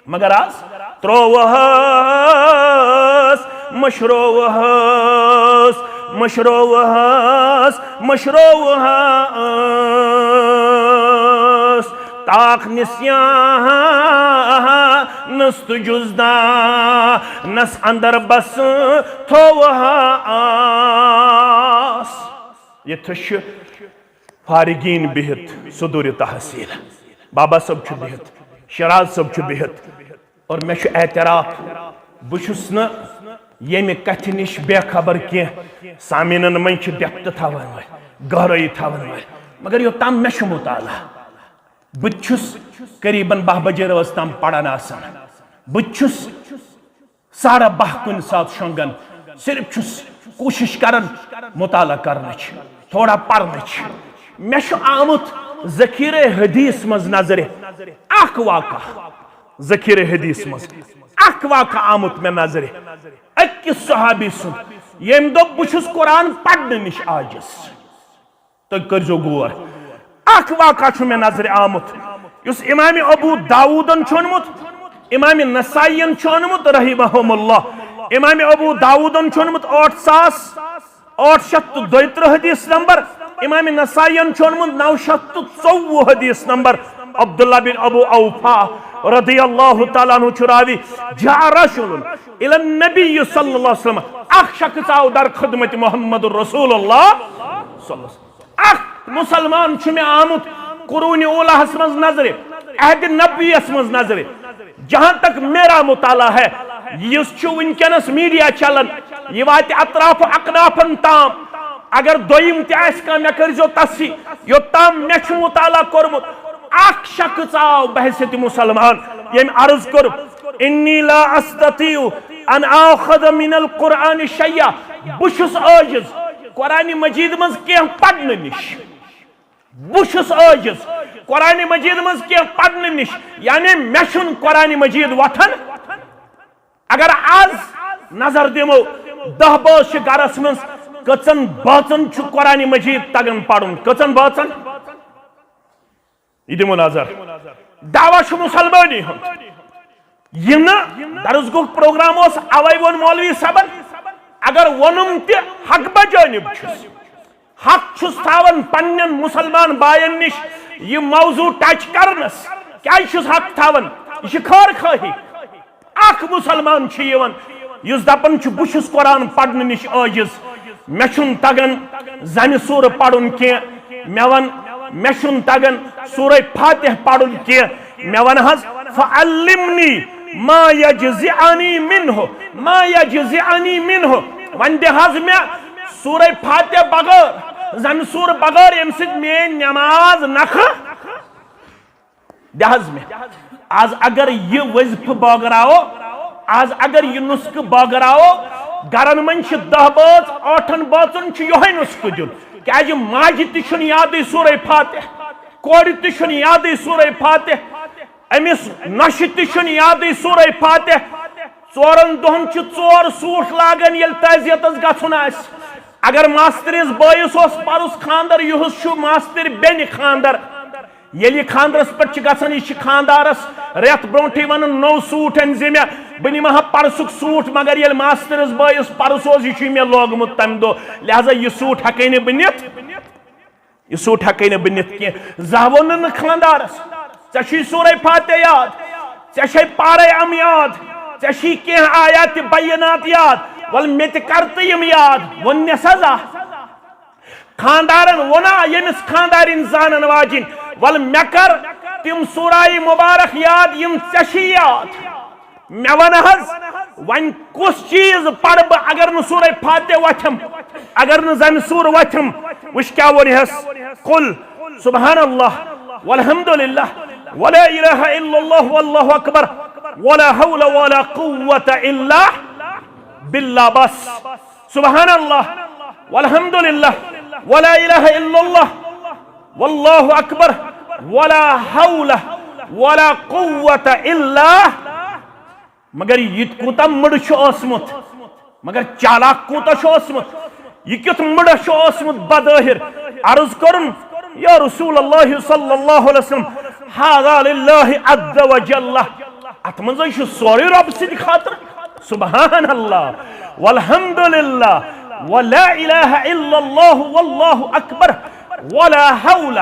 مگر از ترووہس، مشرووہس، مشرووہس، مشرووہس۔ تاخ نسیانس تہٕ جزدانس اندر بس تھووہس۔ ییٚتھس چھِ فارغین بِہِتھ صدور تحصیل، بابا صٲب چھُ بِہِتھ، شیراز صٲب چھُ بِہِتھ، اور مےٚ چھُ اعتراف، بہٕ چھُس نہٕ ییٚمہِ کتھِ نِش بے خبر کینٛہہ۔ سامعیٖنن منٛز چھِ depth تھاون وٲلۍ، گہرٲیی تھاون وٲلۍ، مگر یوٚتام مےٚ چھُ مطالعہ، بہٕ تہِ چھُس قریباً باہ بجے رٲژ تام پران آسان۔ بہٕ تہِ چھُس ساڑٕ باہ کُنہِ ساتہٕ شۄنٛگان، صرف چھُس کوٗشِش کران مطالعہ کرنٕچ، تھوڑا پرنٕچ۔ مےٚ چھُ آمُت ذخیرے حدیث منٛز نظرِ اکھ واقعہ، ذخیرے حدیث منٛز اکھ واقعہ آمُت مےٚ نظرِ، أکِس صحابی سُنٛد، ییٚمۍ دوٚپ، بہٕ چھُس قرآن پرنہٕ نِش عاجز۔ تُہۍ کٔرۍزیو غور۔ اکھ واقعہ چھُ مےٚ نظرِ آمُت، یُس امام ابو داوودن چھُ اوٚنمُت، امام نسائین چھُ اوٚنمُت، رحمہم اللہ۔ امام ابو داوودن چھُ اوٚنمُت ٲٹھ ساس ٲٹھ شیٚتھ تہٕ دۄیہِ ترٕٛہ حدیث نمبر، امام نسائین چھُ اوٚنمُت نو شیٚتھ تہٕ ژوٚوُہ حدیث نمبر۔ عبداللہ بن ابو اوفا رضی اللہ تعالیٰ عنہ چھُ راوی، جاء رجل الی النبی صلی اللہ علیہ وسلم، اکھ شخص آو در خدمت محمد رسول اللہ صلی اللہ علیہ وسلم۔ اکھ مسلمان چھُ مےٚ آمُت قرون اولاہس منٛز نظرِ، عہد نبویس منٛز نظرِ۔ جہاں تک میرا مطالعہ ہے، یُس چھُ وٕنکیٚنس میڈیا چلان، یہِ واتہِ اطراف و اکنافن تام۔ اگر دوٚیِم تہِ آسہِ کانٛہہ، مےٚ کٔرۍزیو تصحیح۔ یوٚتام مےٚ چھُ مطالعہ کوٚرمُت، اکھ شخص آو بحیثیت مسلمان، ییٚمۍ عرض کوٚر، انی لا استطیع ان آخذ من القرآن شیئا، بہٕ چھُس عاجز قرآن مجید منٛز کینٛہہ پرنہٕ نِش۔ بہٕ چھُس عٲجِز قرآن مجید منٛز کینٛہہ پرنہٕ نِش، یعنی مےٚ چھُنہٕ قرآن مجید وۄتھان۔ اگر از نظر دِمو، دَہ بٲژ چھِ گرس منٛز، کٔژن بٲژن چھُ قرآن مجید تگان پرُن؟ کٔژن بٲژن؟ یہِ دِمو نظر۔ دعویٰ چھُ مسلمٲنی ہُنٛد۔ یہِ نہٕ درس گوٚو پروگرام اوس، اوے ووٚن مولوی صٲبن، اگر ووٚنُم تہِ، حق بجانب چھُس، حق چھُس تھاوان پننٮ۪ن مسلمان باین نِش یہِ موضوع ٹچ کرنس۔ کیازِ چھُس حق تھاوان؟ یہِ چھِ خٲر خٲہی۔ اکھ مسلمان چھُ یِوان یُس دپان چھُ، بہٕ چھُس قرآن پرنہٕ نِش عٲجز، مےٚ چھُنہٕ تگان زمہِ سورٕ پرُن کینٛہہ، مےٚ ون، مےٚ چھُنہٕ تگان سورہ فاتح پرُن کینٛہہ، مےٚ ون حظ، فعلمنی ما یجزعنی منہ، ما یجزعنی منہ، وۄنۍ دِ حظ مےٚ سورہ فاتح بغٲر، زمہِ سورٕ بغٲر، ییٚمہِ سۭتۍ میٲنۍ نماز نکھٕ دِ حظ مےٚ۔ از اگر یہِ وظیفہٕ بٲگراوو، از اگر یہِ نسخہٕ بٲگراوو، گرن منٛز چھِ دَہ بٲژ، ٲٹھن بٲژن چھُ یِہوٚے نسخہٕ دیُن۔ کیازِ ماجہِ تہِ چھُنہٕ یادٕے سورہ فاتح، کورِ تہِ چھُنہٕ یادٕے سورہ فاتح، أمِس نۄشہِ تہِ چھُنہٕ یادٕے سورہ فاتح۔ ژورن دۄہن چھِ ژور سوٗٹ لاگان ییٚلہِ تعزیتس گژھُن آسہِ۔ اگر ماستٕرِس بٲیِس اوس پرُس خانٛدر، یِہُس چھُ ماستٕرۍ بیٚنہِ خانٛدر۔ ییٚلہِ یہِ خانٛدرس پٮ۪ٹھ چھِ گژھان، یہِ چھِ خانٛدارس رٮ۪تھ برونٛٹھٕے ونان، نوٚو سوٗٹ أنۍ زِ مےٚ، بہٕ نِمہٕ ہا پرسُک سوٗٹ، مگر ییٚلہِ ماستٕرِس بٲیِس پرُس اوس، یہِ چھُے مےٚ لوگمُت تمہِ دۄہ، لہذا یہِ سوٗٹ ہٮ۪کے نہٕ بہٕ نِتھ، یہِ سوٗٹ ہٮ۪کے نہٕ بہٕ نِتھ کینٛہہ۔ زانٛہہ ووٚن نہٕ خانٛدارس، ژےٚ چھُے سورہ فاتح یاد، ژےٚ چھے پارے ام یاد، ژےٚ چھُے کینٛہہ آیات بینات یاد، وَلہٕ مےٚ تہِ کر تہٕ یِم یاد، ووٚن نٮ۪س حظ آ۔ خانٛدارن ووٚنا، ییٚمِس خانٛدارِنۍ زانن واجِنۍ، وَلہٕ مےٚ کر تِم سورہ مبارک یاد، یِم ژےٚ چھی یاد۔ مےٚ وَن حظ، وۄنۍ کُس چیز پرٕ بہٕ اگر نہٕ سورہ فاتحہ وۄتھم، اگر نہٕ زنہِ سور وۄتھم؟ وٕچھ کیٛاہ ووٚنہس، قل سبحان اللہ والحمد للہ ولا الہ الا اللہ واللہ اکبر ولا حول ولا قوة الا باللہ، بس۔ سبحان اللہ والحمد للہ ولا الہ الا اللہ واللہ اکبر ولا حول ولا قوة الا۔ مگر یہ کوتاہ مڑ چھُ اوسمُت، مگر چالاک کوتاہ چھُ اوسمُت، یہ کیُتھ مڑ چھُ اوسمُت بظاہر۔ عرض کرن، یا رسول اللہ صلی اللہ علیہ وسلم، هذا للہ عز وجل، اتھ منٛز چھُ سورُے رب سٕنٛدِ خاطرٕ۔ سبحان اللہ والحمد للہ ولا الہ الا اللہ واللہ اکبر ولا حول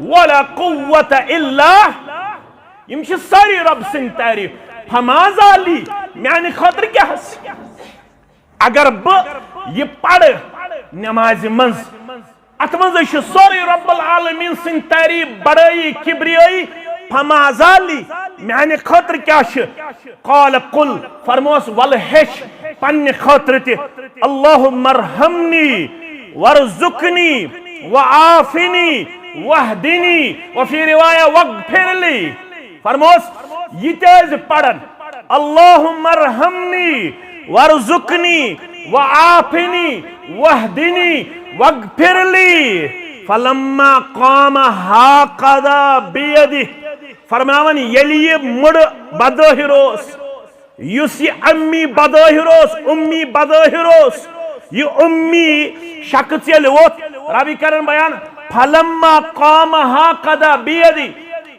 ولا قوة الا۔ یم چھ ساری رب سٕنٛدۍ تعریف۔ فماذا لی، میانہِ خٲطرٕ کیٛاہ حظ؟ اگر بہٕ یہ پرٕ نمازِ منٛز، اتھ منٛز چھُ سورُے رب العالمین سٕنٛدۍ تعریف، بڑٲیی، کبریٲیی۔ فماذا لی، میانہِ خٲطرٕ کیٛاہ چھُ؟ قال قل، فرموس، ول ہیٚچھ پننہِ خٲطرٕ تہِ، اللہم ارحمنی وارزقنی وعافنی واہدنی وفی روایہ واغفر لی۔ فرموس، یہ تہِ ٲسۍ پران، اللہم ارحمنی وارزقنی وعافنی واہدنی واغفر لی۔ فلما قام هكذا بيده، فرماوان، ییٚلہِ یہِ مُڑٕ بظٲہر اوس، یُس یہِ امی بظٲہر اوس، امی بظٲہر اوس، یہِ امی شخص ییٚلہِ ووٚتھ، ربی کرن بیان، فلما قام هكذا بيده،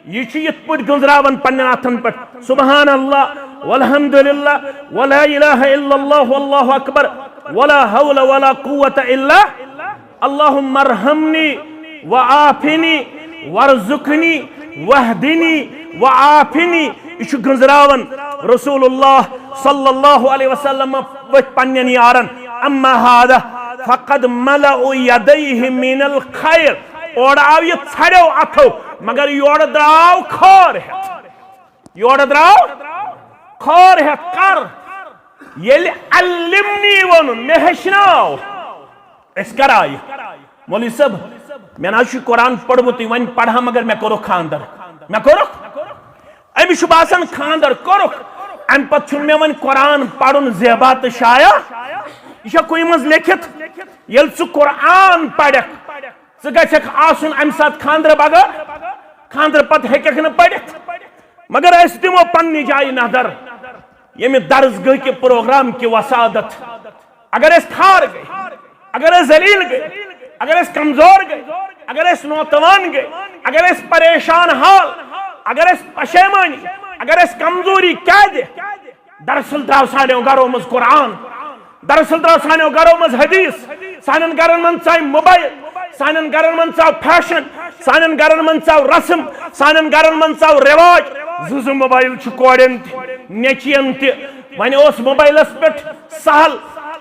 یہ چھُ یتھ پٲٹھۍ گنزراوان پننٮ۪ن اتھن پٮ۪ٹھ، سبحان اللہ والحمد للہ ولا الہ الا اللہ واللہ اکبر ولا حول ولا قوة الا، اللہم ارحمنی وعافنی وارزقنی واہدنی وعافنی۔ یہ چھُ گنزراوان رسول اللہ صلی اللہ علیہ وسلم ؤتھۍ پننٮ۪ن یارن، اما هذا فقد ملأ يديه من الخير۔ اورٕ آو یہِ ژھرٮ۪و اتھو، مگر یورٕ درٛاو خٲر ہٮ۪تھ۔ یورٕ درٛاو خٲر ہٮ۪تھ۔ کر؟ ییٚلہِ علمنی ووٚنُن، مےٚ ہیٚچھناو۔ أسۍ کر آیہِ؟ مولوی صٲب، مےٚ نہ حظ چھُ قرآن پوٚرمُتٕے، وۄنۍ پرہا، مگر مےٚ کوٚرُکھ خانٛدر۔ مےٚ کوٚرُکھ؟ أمِس چھُ باسان خانٛدر کوٚرُکھ، اَمہِ پتہٕ چھُنہٕ مےٚ وۄنۍ قرآن پرُن زیبا تہٕ شایع۔ یہِ چھا کُنہِ منٛز لیٚکھِتھ؟ ییٚلہِ ژٕ قرآن پرکھ، ژٕ گژھکھ آسُن امہِ ساتہٕ خانٛدرٕ بغٲر، خانٛدرٕ پتہٕ ہیٚککھ نہٕ پٔرِتھ۔ مگر أسۍ دِمو پننہِ جایہِ نظر، ییٚمہِ درسگاہ کہِ پروگرام کہِ وسادت۔ اگر أسۍ خار گٔے، اگر أسۍ ذلیل گٔے، اگر أسۍ کمزور گٔے، اگر أسۍ نوتوان گٔے، اگر أسۍ پریشان حال، اگر أسۍ پشیمٲنی، اگر أسۍ کمزوری کیٛازِ؟ دراصل درٛاو سانیو گرو منٛز قرآن، دراصل درٛاو سانیو گرو منٛز حدیث، سانٮ۪ن گرن منٛز ژاے موبایل، سانٮ۪ن گرن منٛز ژاو فیشن، سانٮ۪ن گرن منٛز ژاو رسم، سانٮ۪ن گرن منٛز ژاو رواج۔ زٕ زٕ موبایل چھِ کورٮ۪ن تہِ، نیٚچوٮ۪ن تہِ۔ وۄنۍ اوس موبایلس پٮ۪ٹھ سہل،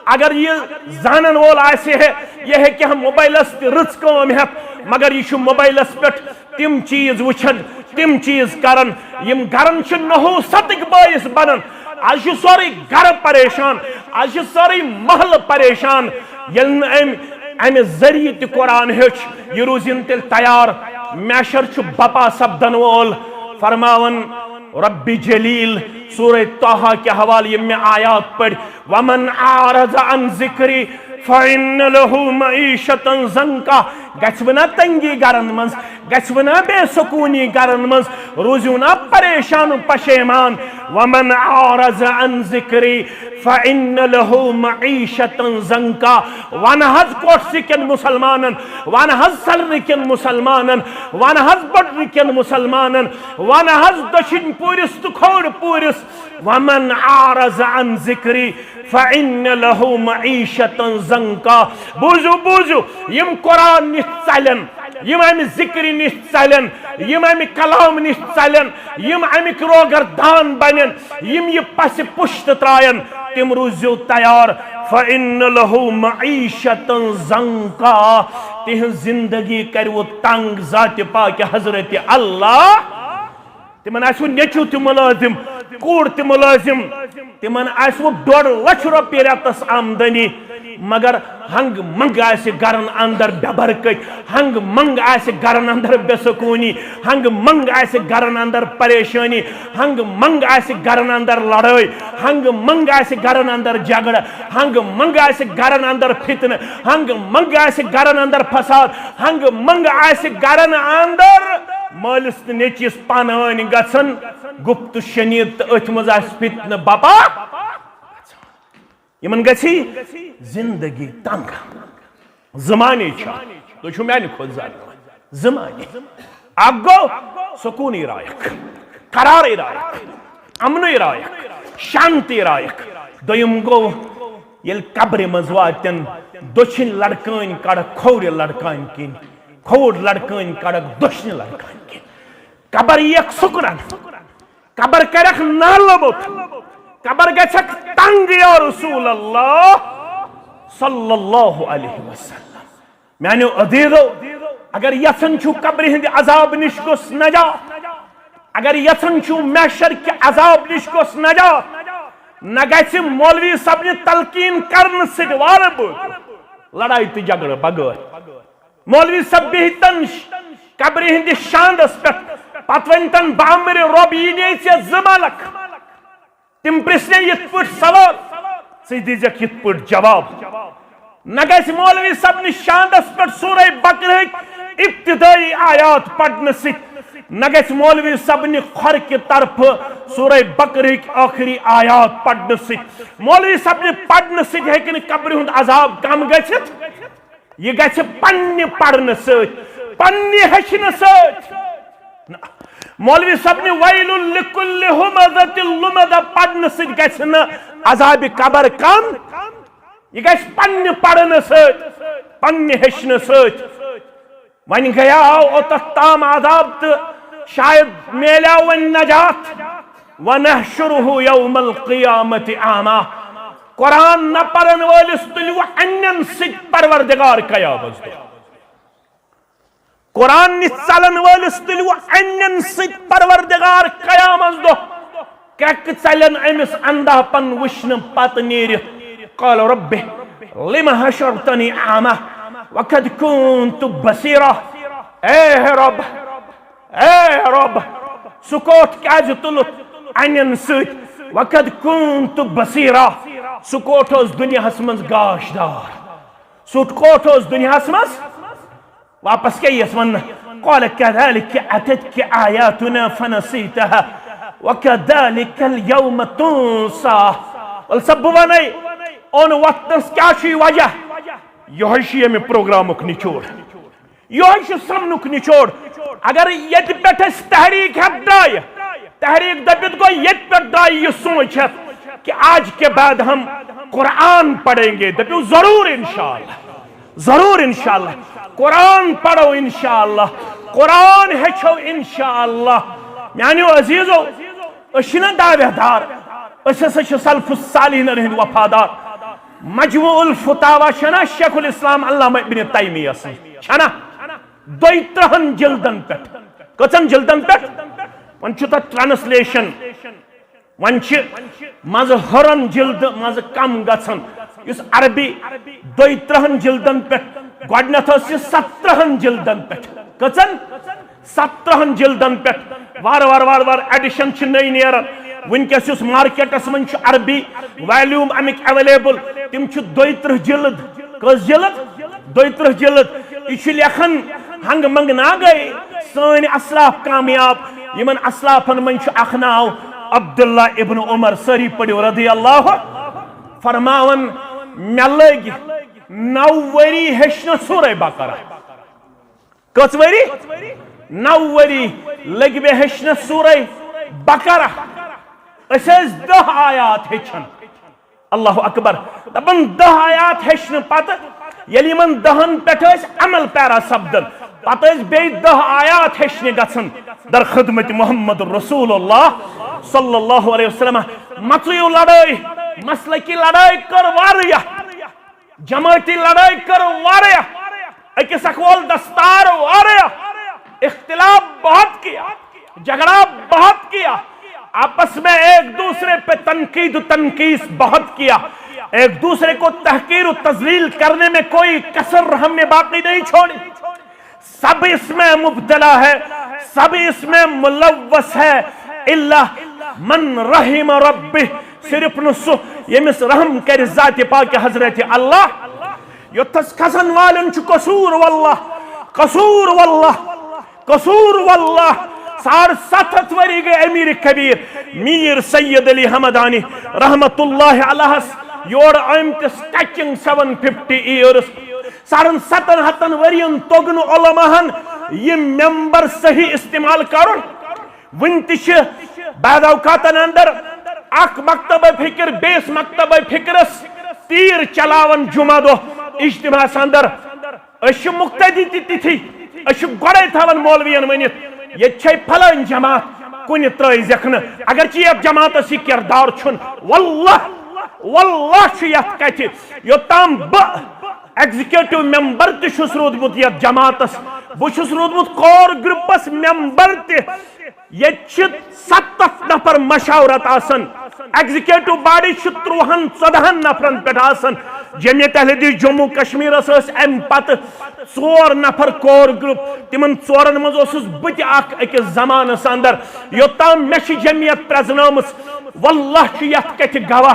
اگر یہِ زانن وول آسہِ ہے، یہِ ہیٚکہِ ہا موبایلس تہِ رٕژ کٲم ہٮ۪تھ، مگر یہِ چھُ موبایلس پٮ۪ٹھ تِم چیز وٕچھان، تِم چیز کران، یم گرن چھِ نحوستٕکۍ بٲعث بنان۔ از چھُ سورُے گرٕ پریشان، از چھُ سورُے محلہٕ پریشان۔ ییٚلہِ نہٕ أمۍ، امہِ ذٔریعہٕ تہِ قرآن ہیوٚچھ، یہِ روٗزِن تیٚلہِ تیار۔ محشر چھُ بپا سپدن وول۔ فرماوان رب جلیل، سورہ طٰہٰ کہِ حوالہٕ یِم مےٚ آیات پٔرۍ، ومن اعرض عن ذکری فان لہ معیشۃ ضنکا۔ گژھِ ونا تنگی گرن منٛز، گژھِ ونا بے سکونی گرن منٛز، روٗزِو نا پریشان و پشیمان۔ ومن اعرض عن ذکری فان لہ معیشۃ ضنکا۔ ون حظ کوٹھسہِ کٮ۪ن مسلمانن، ون حظ سلرِ کٮ۪ن مسلمانن، ون حظ بٹرِ کٮ۪ن مسلمانن، ون حظ دٔچھِنۍ پوٗرِس تہٕ کھوٚر پوٗرِس۔ ومن اعرض عن ذکری فان لہ معیشۃ ضنکا۔ بوٗزِو، بوٗزِو، یِم قرآن نِش ژلن، یِم امہِ ذکرِ نِش ژلن، یِم امہِ کلام نِش ژلن، یِم امِکۍ روگردان بنن، یِم یہِ پسِ پُشت تراین، تِم روٗزِو تیار۔ فان لہ معیشۃ ضنکا، تِہنٛز زندگی کرِوٕ تنگ ذاتِ پاکِ حضرت اللہ۔ تِمن آسِوٕ نیٚچو تہِ مُلٲزِم، کوٗر تہِ مُلٲزِم، تِمن آسہِ وۄنۍ ڈۄڈ لچھ رۄپیہِ رٮ۪تس آمدنی، مگر ہنٛگ منٛگ آسہِ گرن اندر بے برکت، ہنٛگ منٛگ آسہِ گرن اندر بے سکوٗنی، ہنٛگ منٛگ آسہِ گرن اندر پریشٲنی، ہنٛگ منٛگ آسہِ گرن اندر لڑٲے، ہنٛگ منٛگ آسہِ گرن اندر جھگڑٕ، ہنٛگ منٛگ آسہِ گرن اندر فتنہٕ، ہنٛگ منٛگ آسہِ گرن اندر فساد، ہنٛگ منٛگ آسہِ گرن اندر مٲلِس تہٕ نیٚچوِس پانہٕ وٲنۍ گژھن گپت شنید تہٕ أتھۍ منٛز آسہِ فتنہٕ بپا۔ یِمن گژھِ زندگی تنگ۔ زٕ معنی چھِ، تُہۍ چھِو میانہِ کھۄتہٕ زیادٕ۔ زٕ معنی۔ اکھ گوٚو سکوٗنٕے رایکھ، قرارٕے رایکھ، امنٕے رایکھ، شانتی رایکھ۔ دوٚیِم گوٚو ییٚلہِ قبرِ منٛز واتن، دٔچھِنۍ لڑکٲنۍ کڑکھ کھوورِ لڑکانۍ کِنۍ، کھووُر لڑکٲنۍ کڑکھ دٔچھنہِ لڑکانۍ کِنۍ۔ قبر یِیَکھ سُکرن، قبر کرکھ نالہٕ بوٚت، قبر گژھکھ تنگ یا رسول اللہ صلی اللہ علیہ وسلم۔ میانیو عزیزو، اگر یژھان چھو قبرِ ہٕنٛدِ عذاب نِش گوٚژھ نجات، اگر یژھان چھو محشر کہِ عذاب نِش گوٚژھ نجات، نہ گژھِ مولوی صٲبنہِ تلقین کرنہٕ سۭتۍ وارٕ بٲگۍ لڑایہِ تہٕ جھگڑٕ بغٲر۔ مولوی صٲب بِہتن قبرِ ہٕنٛدِس شاندس پٮ۪ٹھ، پتہٕ ؤنتن، بامرِ رۄب، یہِ دِیے ژےٚ زٕ ملک۔ تِم پرژھنے یِتھ پٲٹھۍ سوال، ژٕ دیٖزٮ۪کھ یِتھ پٲٹھۍ جواب۔ نہ گژھِ مولوی صٲبنِس شاندس پٮ۪ٹھ سورہ بقرہٕکۍ ابتدٲئی آیات پرنہٕ سۭتۍ، نہ گژھِ مولوی صٲبنہِ کھۄرکہِ طرفہٕ سورہ بقرہٕکۍ ٲخری آیات پرنہٕ سۭتۍ۔ مولوی صٲبنہِ پرنہٕ سۭتۍ ہیٚکہِ نہٕ قبرِ ہُنٛد عذاب کم گٔژھِتھ۔ یہِ گژھِ پننہِ پرنہٕ سۭتۍ، پننہِ ہیٚچھنہٕ سۭتۍ۔ مولوی صٲبنہِ ویل لکل ہمزۃ لمزہ پرنہٕ سۭتۍ گژھِ نہٕ عذابِ قبر کم۔ یہِ گژھِ پننہِ پرنہٕ سۭتۍ، پننہِ ہیٚچھنہٕ سۭتۍ۔ وۄنۍ گٔیاو اوٚتتھ تام عذاب تہٕ شاید میلیو وۄنۍ نجات۔ ونحشرہ یوم القیامۃ اعمی۔ قرآن نہ پرن وٲلِس تُلِو انٮ۪ن سۭتۍ پروردگار قیامت دۄہ۔ قرآن نِش ژلن وٲلِس تُلِو انٮ۪ن سۭتۍ پروردگار قیامت دۄہ۔ کرٛٮ۪کہٕ ژلن أمِس اندھاپن وٕچھنہٕ پتہٕ نیٖرِتھ۔ قال رب لم حشرتنی اعمی وقد کنت بصیرا۔ اے رب، اے رب، سُہ کوٹھ کیازِ تُلُتھ انٮ۪ن سۭتۍ؟ وقد کنت بصیرا، سُہ کوٹھ اوس دُنیاہس منٛز گاش دار، سُہ کوٹھ اوس دُنیاہس منٛز۔ واپس کیٛاہ یِیَس وننہٕ؟ قال كذلك أتتك آياتنا فنسيتها وكذلك اليوم تنسى۔ وَلہٕ سا بہٕ وَنَے، اوٚن وۄتھنَس کیٛاہ چھُے وجہ؟ یِہوٚے چھُ ییٚمہِ پروگرامُک نچوڑ۔ یِہوٚے چھُ سمنُک نچوڑ۔ اگر ییٚتہِ پٮ۪ٹھ أسۍ تحریک ہٮ۪تھ درٛایہِ، تحریک دٔپِتھ گوٚو ییٚتہِ پٮ۪ٹھ درٛایہِ یہِ سونٛچ ہٮ۪تھ کہ آج کے بعد ہم قرآن پڑھیں گے، دٔپِو ضروٗر انشاءاللہ۔ ضروٗر انشاءاللہ۔ قرآن پرو انشاءاللہ۔ قرآن ہیٚچھو انشاءاللہ۔ میانیو عزیزو، أسۍ چھِنہ دعویٰ دار، أسۍ ہسا چھِ سلف الصالحین ہٕنٛدۍ وفادار۔ مجموع الفتاویٰ چھنا شیخ الاسلام علامہ ابن تیمیہ سٕنٛز، چھنا؟ دۄیہِ ترٕہن جلدن پٮ۪ٹھ۔ کٔژن جلدن پٮ۪ٹھ؟ وۄنۍ چھُ تتھ translation۔ وۄنۍ چھِ منٛزٕ ہُران جلد منٛزٕ کم گژھان۔ یُس عربی دۄیہِ ترٕہن جلدن پٮ۪ٹھ، گۄڈٕنٮ۪تھ ٲس یہِ سترٕہن جلدن پٮ۪ٹھ۔ کٔژن؟ سترٕہن جلدن پٮ۪ٹھ۔ وارٕ وارٕ وارٕ وارٕ edition چھِ نٔے نیران۔ وٕنکیٚس یُس مارکیٹس منٛز چھُ عربی volume امیِکۍ available، تِم چھِ دۄیہِ ترٕہ جلد۔ کٔژ جلد؟ دۄیہِ ترٕہ جلد۔ یہِ چھُ لیکھان ہنٛگ منٛگ نا گٔے سٲنۍ اسلاف کامیاب۔ یِمن اسلافن منٛز چھُ اکھ ناو عبداللہ ابن عمر، سٲری پٔرِو رضی اللہ، فرماوان، مےٚ لٔگۍ نو ؤری ہیٚچھنس سورہ بقرہ۔ کٔژ ؤری؟ نو ؤری لٔگۍ مےٚ ہیٚچھنس سورہ بقرہ۔ أسۍ ٲسۍ دَہ آیات ہیٚچھان۔ اللہ اکبر۔ دپان دَہ آیات ہیٚچھنہٕ پتہٕ ییٚلہِ یِمن دَہن پٮ۪ٹھ ٲسۍ عمل پیرا سپدان، پتہٕ ٲسۍ بیٚیہِ دَہ آیات ہیٚچھنہِ گژھان۔ در خدمت محمد رسول اللہ صلی اللہ علیہ وسلم۔ مژٕے لڑٲے، مسلکی لڑٲے کٔر واریاہ، جمٲعتی لڑٲے کٔر واریاہ، أکِس اکھ وول دستار واریاہ، اختلاف بہت کیا، جھگڑا بہت کیا، آپس میں ایک دوسرے پہ تنقید و تنقیص بہت کیا، ایک دوسرے کو تحقیر و تذلیل کرنے میں کوئی کسر ہم نے باقی نہیں چھوڑی۔ سب اس میں مبتلا ہے، سب اس میں ملوث ہے، الا من رحم ربہ، صرف نہ سہ یمس رحم کرِ ذات پاک حضرت اللہ۔ یوتھس کھسن والن چھ قصور واللہ، قصور واللہ، قصور واللہ۔ ساڑھ ستھ ہتھ وری گٔے امیر کبیر میر سید علی حمدانی رحمت اللہ علیہس یور آمتس ٹچنگ سیون ففٹی ایئرس۔ ساڑھن ستن ہتن ورین توٚگ نہٕ علماہن یہِ ممبر صحیح استعمال کرُن۔ وُنہِ تہِ چھِ بعض اوقاتن اندر اکھ مکتبہ فکر بیٚیِس مکتبہ فکرس تیر چلاوان جمعہ دۄہ اجتماعس اندر۔ أسۍ چھِ مقتدی تہِ تِتھی، أسۍ چھِ گۄڈے تھاوان مولوین ؤنِتھ، ییٚتہِ چھے پھلٲنۍ جماعت، کُنہِ ترٲیزیکھ نہٕ، اگرچہِ یتھ جماعتس یہِ کردار چھُنہٕ۔ واللہ، واللہ چھُ یتھ کتھِ، یوٚتام بہٕ ایگزیکٹو ممبر تہِ چھُس روٗدمُت یتھ جماعتس، بہٕ چھُس روٗدمُت کور گروپس ممبر تہِ۔ ییٚتہِ چھِ ستتھ نفر مشاورت آسان، ایگزیکٹو باڈی چھِ ترٛوہن ژۄدہن نفرن پٮ۪ٹھ آسان۔ جمعیت اہل حدیث جموں کشمیرس ٲسۍ امہِ پتہٕ ژور نفر کور گروپ، تِمن ژورن منٛز اوسُس بہٕ تہِ اکھ أکِس زمانس اندر۔ یوٚتام مےٚ چھِ جمعیت پرزنٲومٕژ، واللہ چھُ یتھ کتھِ گواہ،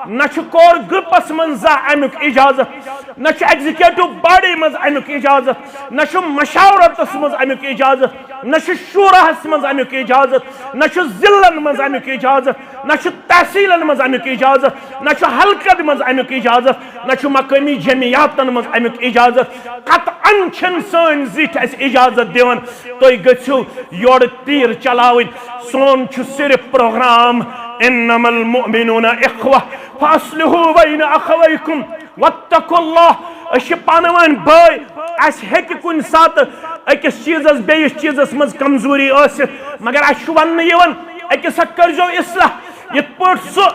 نہ چھُ کور گروپس منٛز زانٛہہ امیُک اجازت، نہ چھُ ایگزیکٹو باڈی منٛز امیُک اجازت، نہ چھُ مشاورتس منٛز امیُک اجازت، نہ چھُ شوراہس منٛز امیُک اجازت، نہ چھُ ضلعن منٛز امیُک اجازت، نہ چھُ تحصیلن منٛز امیُک اجازت، نہ چھُ حلقن منٛز امیُک اجازت، نہ چھُ مقٲمی جمعیاتن منٛز امیُک اجازت۔ قطعاً چھِنہٕ سٲنۍ زِٹھۍ اَسہِ اجازت دِوان۔ تُہۍ گٔژھِو یورٕ تیٖر چلاوٕنۍ۔ سون چھُ صرف پروگرام، انما المؤمنون اخوہ فاصلحوا بین اخویکم واتقوا اللہ۔ أسۍ چھِ پانہٕ ؤنۍ بٲے۔ اَسہِ ہیٚکہِ کُنہِ ساتہٕ أکِس چیٖزس بیٚیِس چیٖزس منٛز کمزوری ٲسِتھ، مگر اَسہِ چھُ وننہٕ یِوان، أکِس اکھ کٔرۍزیو اصلاح۔ یِتھ پٲٹھۍ سُہ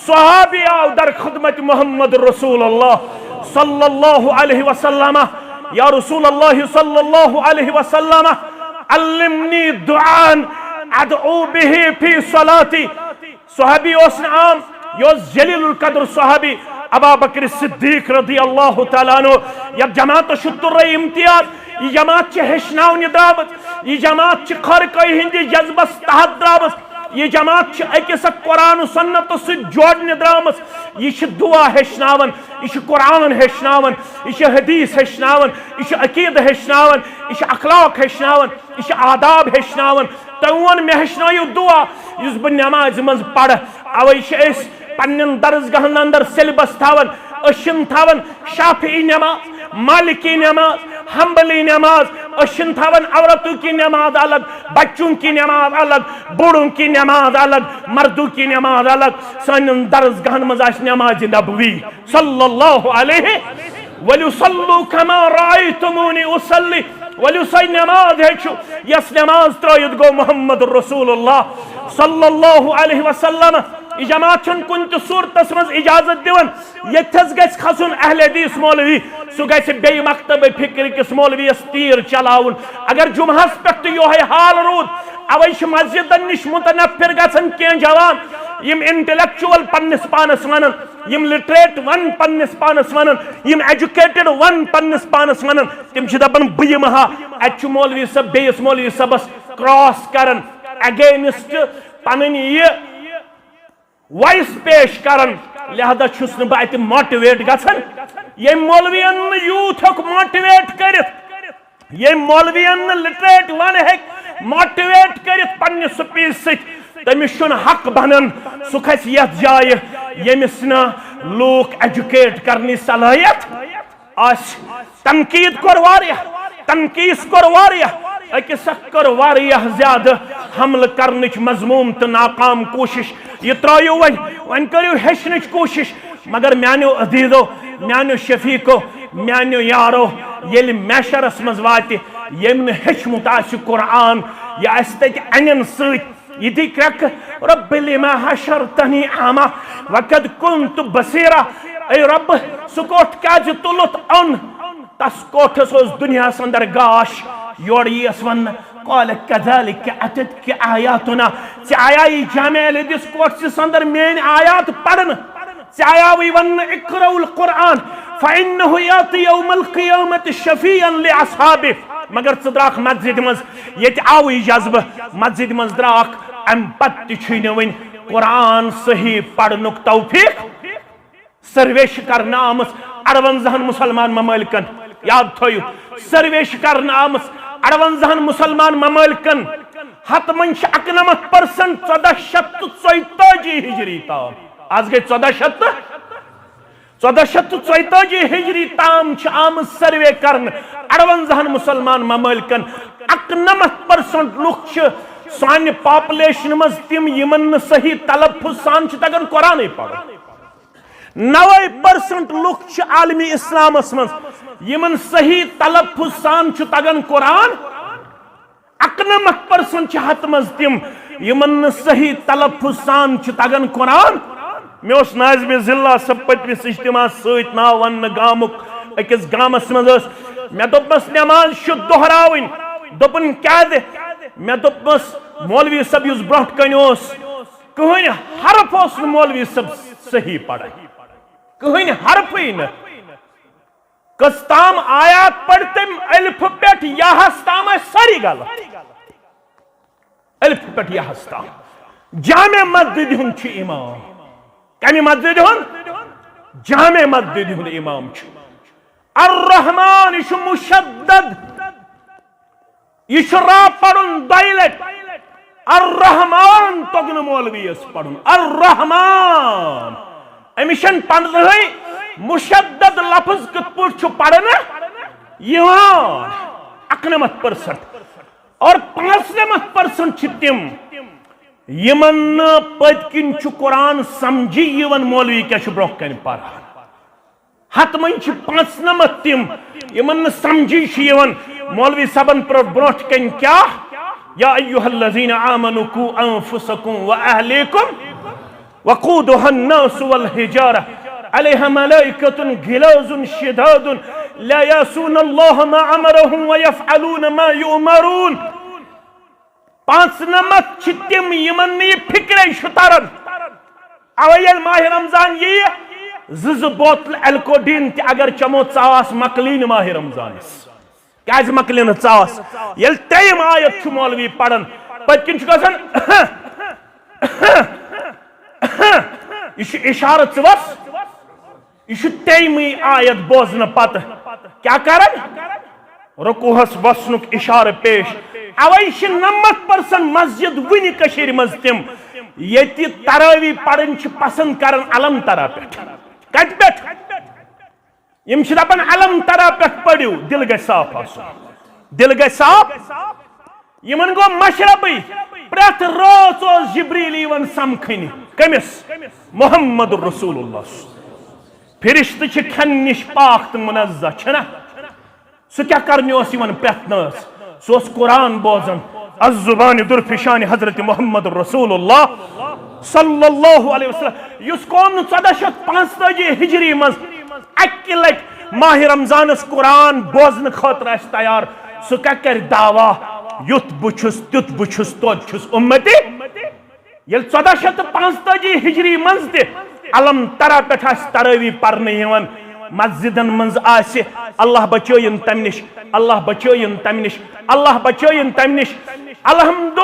صحابی آو در خدمت محمد رسول اللہ صلی اللہ علیہ وسلم، یا رسول اللہ صلی اللہ علیہ وسلم، علمنی دعاء ادعو به فی صلاتی۔ صحابی اوس نہٕ عام، یہِ اوس جلیل القدر صحابی ابا بکر صدیق رضی اللہ تعالیٰ عنہ۔ یتھ جماعتس چھُ تُرے امتیاز، یہِ جماعت چھِ ہیٚچھناونہِ درٛامٕژ، یہِ جماعت چھِ خٲرکٲہی ہٕنٛدِس جذبس تحت درٛامٕژ، یہِ جماعت چھِ أکِس اکھ قرآن و سنتس سۭتۍ جوڑنہِ درٛامٕژ۔ یہِ چھِ دعا ہیٚچھناوان، یہِ چھِ قرآن ہیٚچھناوان، یہِ چھِ حدیث ہیٚچھناوان، یہِ چھِ عقیدٕ ہیٚچھناوان، یہِ چھِ اخلاق ہیٚچھناوان، یہِ چھِ آداب ہیٚچھناوان۔ تۄہہِ ووٚن مےٚ ہیٚچھنٲیِو دعا یُس بہٕ نٮ۪مازِ منٛز پرٕ۔ اوے چھِ أسۍ پننٮ۪ن درسگاہن اندر سیلبس تھاوان۔ أسۍ چھِنہٕ تھاوان شافعی نٮ۪ماز، مالکی نٮ۪ماز، حنبلی نٮ۪ماز، أسۍ چھِنہٕ تھاوان عورتوں کی نماز الگ، بچوں کی نماز الگ، بوڑھوں کی نماز الگ، مردوں کی نماز الگ۔ سانٮ۪ن درسگاہن منٛز آسہِ نماز نبوی صلی اللہ علیہ، ولیصلوا کما رأیتمونی اصلی، ؤلِو سۄے نماز ہیٚچھِو، یۄس نماز ترٲوِتھ گوٚو محمد رسول اللہ صلی اللہ علیہ وسلم۔ یہِ جماعت چھنہٕ کُنہِ تہِ صورتس منٛز اجازت دِوان۔ ییٚتھس گژھِ کھسُن اہل حدیث مولوی، سُہ گژھِ بیٚیہِ مکتبہ فکر کِس مولویس تیٖر چلاوُن۔ اگر جمعہس پٮ۪ٹھ تہِ یۄہے حال روٗد، اوے چھِ مسجدن نِش متنفر گژھان کینٛہہ جوان، یِم انٹلیکچوئل پننِس پانس ونان، یِم لٹریٹ ون پننِس پانس ونان، یِم ایجوکیٹڈ ون پننِس پانس ونان، تِم چھِ دپان، بہٕ یِمہٕ ہا، اتہِ چھُ مولوی صٲب بیٚیِس مولوی صٲبس کراس کران، اگینسٹ پنٕنۍ یہِ وائس پیش کران، لہذا چھُس نہٕ بہٕ اتہِ موٹیویٹ گژھان۔ ییٚمۍ مولوین نہٕ یوٗتھ ہیوٚک موٹیویٹ کٔرِتھ، ییٚمۍ مولوین نہٕ لٹریٹ ون ہیٚکہِ موٹیویٹ کٔرِتھ پننہِ سپیچ سۭتۍ، تٔمِس چھُنہٕ حق بنان سُہ کھسہِ یتھ جایہِ ییٚمِس نہٕ لوٗکھ ایجوکیٹ کرنٕچ صلٲحیت آسہِ۔ تنقید کوٚر واریاہ، تنقیٖص کوٚر واریاہ، أکِس اکھ کٔر واریاہ زیادٕ حملہٕ کرنٕچ مذموم تہٕ ناکام کوٗشش۔ یہِ ترٲیِو وۄنۍ، وۄنۍ کٔرِو ہیٚچھنٕچ کوٗشش۔ مگر میانیو عزیزو، میانیو شفیقو، میانیو یارو، ییٚلہِ محشرس منٛز واتہِ، ییٚمۍ نہٕ ہیٚچھمُت آسہِ قرآن، یہِ آسہِ تتہِ انٮ۪ن سۭتۍ، یہِ دی کرٛٮ۪کہٕ، رب لما حشرتنی اعمی وقد کنت بصیرا۔ اے رب، سُہ کوٚٹھ کیازِ تُلُتھ اوٚن؟ تس کوٹھس اوس دُنیاہس اندر گاش، یورٕ یِیس وننہٕ، قال كذلك أتتك آياتنا، ژےٚ آیاے جامع الحدیث کورسس اندر میٲنۍ آیات پرنہٕ، ژےٚ آیاوٕے وننہٕ اقرأوا القرآن فإنه يأتي يوم القيامة شفيعا لأصحابه، مگر ژٕ درٛاکھ مسجد منٛز، ییٚتہِ آوٕے جذبہٕ، مسجد منٛز درٛاکھ، امہِ پتہٕ تہِ چھُے نہٕ وۄنۍ قرآن صحیح پرنُک توفیق۔ سروے چھِ کرنہٕ آمٕژ اَروَنزاہَن مُسلمان ممٲلکن، یاد تھٲیِو، سروے چھِ کرنہٕ آمٕژ اَروَنزاہَن مُسلمان ممٲلکن، ہتہٕ منٛز چھِ اَکنَمَتھ پٔرسنٹ ژۄداہ شیٚتھ تہٕ ژۄیتٲجی ہجری تام۔ آز گٔے ژۄداہ شیٚتھ تہٕ، ژۄداہ شیٚتھ تہٕ ژۄیتٲجی ہجری تام چھِ آمٕژ سروے کرنہٕ اَروَنزاہَن مُسلمان ممٲلکن۔ اَکنَمَتھ پٔرسنٹ لُکھ چھِ سانہِ پاپولیشن منٛز تِم، یِمن نہٕ صحیح تلفظ سان چھُ تگان قرآنٕے پرُن۔ نوے پرسنٹ لُکھ چھِ عالمی اسلامس منٛز، یِمن صحیح تلفظ سان چھُ تگان قرآن۔ اَکنَمَتھ پرسنٹ چھِ ہتہٕ منٛز تِم، یِمن نہٕ صحیح تلفظ سان چھُ تگان قرآن۔ مےٚ اوس ناظم ضلع صٲب پٔتمِس اجتماعس سۭتۍ ناو وننہٕ گامُک، أکِس گامس منٛز ٲس، مےٚ دوٚپمس، نماز چھِ دۄہراوٕنۍ۔ دوٚپُن، کیٛازِ؟ مےٚ دوٚپمس، مولوی صٲب یُس برونٛٹھ کنہِ اوس، کٕہٕنۍ حرف اوس نہٕ مولوی صٲب صحیح پران، کٕہٕنۍ حرفٕے نہٕ۔ کٔژ تام آیات پٔرۍ تٔمۍ الفہٕ پٮ۪ٹھ یاہس تام، ٲسۍ سٲری غلط۔ الفہٕ پٮ۪ٹھ یاہس تام۔ جامع مسجد ہُنٛد چھُ امام۔ کمہِ مسجد ہُنٛد؟ جامع مسجد ہُنٛد امام چھُ۔ الرحمان، یہِ چھُ مشدد۔ یہِ چھُ را پرُن دۄیہِ لٹہِ۔ الرحمان، توٚگ نہٕ مولویس پرُن۔ الرحمان۔ أمِس چھَنہٕ پنٛدہٕے مشدد لفظ کِتھ پٲٹھۍ چھُ پرنہٕ یِوان۔ اَکنَمَتھ پٔرسنٹ۔ اور پانٛژنَمَتھ پٔرسنٹ چھِ تِم، یِمن نہٕ پٔتۍ کِنۍ چھُ قرآن سمجھی یِوان، مولوی کیٛاہ چھُ برونٛہہ کنہِ پران۔ ہتہٕ منٛز چھِ پانٛژنَمَتھ تِم، یِمن نہٕ سمجھی چھُ یِوان مولوی صٲبن پرٛو-، برونٛٹھ کنہِ کیٛاہ، یا ایھا الذین آمنوا قوا انفسکم و اہلیکم وقودها الناس والحجارة علیها ملائکة غلاظ شداد لا یعصون اللہ ما امرهم ویفعلون ما یؤمرون۔ پانٛژنَمَتھ چھِ تِم، یِمن نہٕ یہِ فِکرے چھُ تران۔ اَوَے ییٚلہِ ماہِ رمضان یِیہِ، زٕ زٕ بوتلہٕ الکوڈین تہِ اگر چمو، ژاس مۄکلی نہٕ ماہِ رمضانس۔ کیٛازِ مۄکلہِ نہٕ ژاس؟ ییٚلہِ ترٛیٚیِم آیت چھُ مولوی پران، پٔتۍ کِنۍ چھُ گژھان، یہِ چھُ اِشارٕ، ژٕ وَس۔ یہِ چھُ تیٚمٕے آیت بوزنہٕ پتہٕ کیٛاہ کران؟ رکوعس وسنُک اشارٕ پیش۔ اوے چھِ نَمَتھ پٔرسنٹ مسجد وُنہِ کٔشیٖرِ منٛز تِم، ییٚتہِ تراوی پرٕنۍ چھِ پسند کران الم ترا پٮ۪ٹھ۔ کتہِ پٮ۪ٹھ؟ یِم چھِ دپان الم ترا پٮ۪ٹھ پٔرِو، دِل گژھِ صاف آسُن۔ دِل گژھِ صاف۔ یِمن گوٚو مشربٕے۔ پرٛٮ۪تھ رٲژ اوس جبریل یِوان سمکھٕنہِ۔ کٔمِس؟ محمد رسول اللہ۔ فرشتہٕ چھِ کھٮ۪نہٕ نِش پاک تہٕ منزہ، چھِنہ؟ سُہ کیٛاہ کرنہِ اوس یِوان پرٛٮ۪تھ نٲژ؟ سُہ اوس قرآن بوزان۔ از زبان درفشان حضرت محمد رسول اللہ صلی اللہ علیہ وسلم، یُس قوم نہٕ ژۄداہ شیٚتھ پانٛژتٲجی ہجری منٛز اکہِ لٹہِ ماہِ رمضانس قرآن بوزنہٕ خٲطرٕ آسہِ تیار، سُہ کیٛاہ کرِ دعویٰ، یُتھ بہٕ چھُس، تیُتھ بہٕ چھُس، توتہِ چھُس اُمتی؟ ییٚلہِ ژۄداہ شیٚتھ تہٕ پانٛژتٲجی ہجری منٛز تہِ الم ترا پٮ۪ٹھ آسہِ تراوی پرنہٕ یِوان، مسجدن منٛز آسہِ، اللہ بچٲیِن تمہِ نِش، اللہ بچٲیِن تمہِ نِش، اللہ بچٲیِن تمہِ نِش۔ الحمد،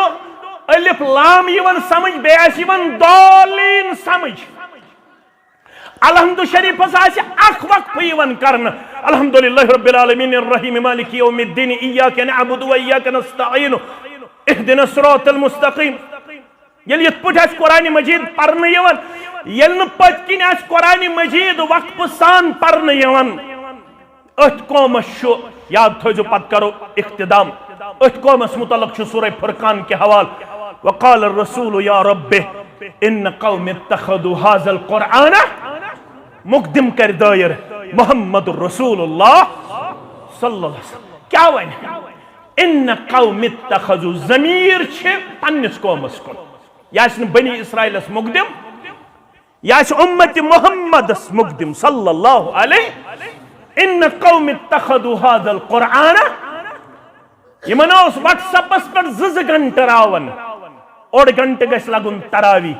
الف لام یِوان سمجھ، بیٚیہِ آسہِ یِوان دالین سمجھ۔ الحمد شریفس آسہِ اکھ وقفہٕ یِوان کرنہٕ، الحمد للہ رب العالمین الرحیم مالک یوم الدین، ایاک نعبد و ایاک نستعین، اہدنا الصراط المستقیم۔ ییٚلہِ یِتھ پٲٹھۍ آسہِ قرآن مجید پرنہٕ یِوان، ییٚلہِ نہٕ پٔتۍ کِنۍ آسہِ قرآن مجید وقفہٕ سان پرنہٕ یِوان، أتھۍ قومس چھُ، یاد تھٲیزیو، پتہٕ کرو اختتام، أتھۍ قومس متعلق چھُ سورہ فرقان کہِ حوالہٕ، وقال الرسول یا رب ان قوم اتخذوا هذا القرآن، مقدم کرِ دٲیر محمد رسول اللہ صلی اللہ علیہ وسلم۔ کیٛاہ وَنہِ؟ ان قوم اتخذوا، ضمیر چھِ پننِس قومس کُن۔ یہِ آسہِ نہٕ بنی اسرائیلس مقدم، یہِ آسہِ امت محمدس مقدم صلی اللہ علیہ۔ ان قوم اتخذوا هذا القرآن، یِمن اوس WhatsApp-س پٮ۪ٹھ زٕ زٕ گھنٹہٕ راوان، اوٚڑ گھنٹہٕ گژھِ لگُن تراوی۔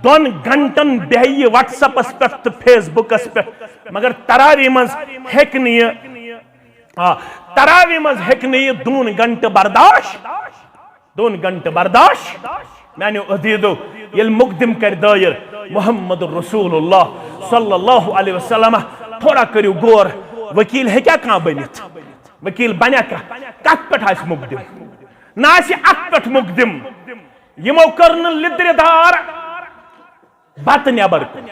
دۄن گھنٹن بیہہِ یہِ WhatsApp-س پٮ۪ٹھ تہٕ Facebook-س پٮ۪ٹھ، مگر تراوی منٛز ہیٚکہِ نہٕ یہِ، آ، تراوی منٛز ہیٚکہِ نہٕ یہِ دۄن گھنٹہٕ برداشت، دۄن گھنٹہٕ برداشت۔ میانیو عزیزو، ییٚلہِ مقدم کرِ دٲیر محمد رسول اللہ صلی اللہ علیہ وسلم، تھوڑا کٔرِو غور، وکیل ہیٚکیٛاہ کانٛہہ بٔنِتھ؟ وکیل بنیٛاہ کانٛہہ؟ کتھ پٮ۪ٹھ آسہِ مقدم؟ نہ آسہِ اتھ پٮ۪ٹھ مقدم۔ یِمو کٔر نہٕ لِدرِ دار بتہٕ نٮ۪بر کُن۔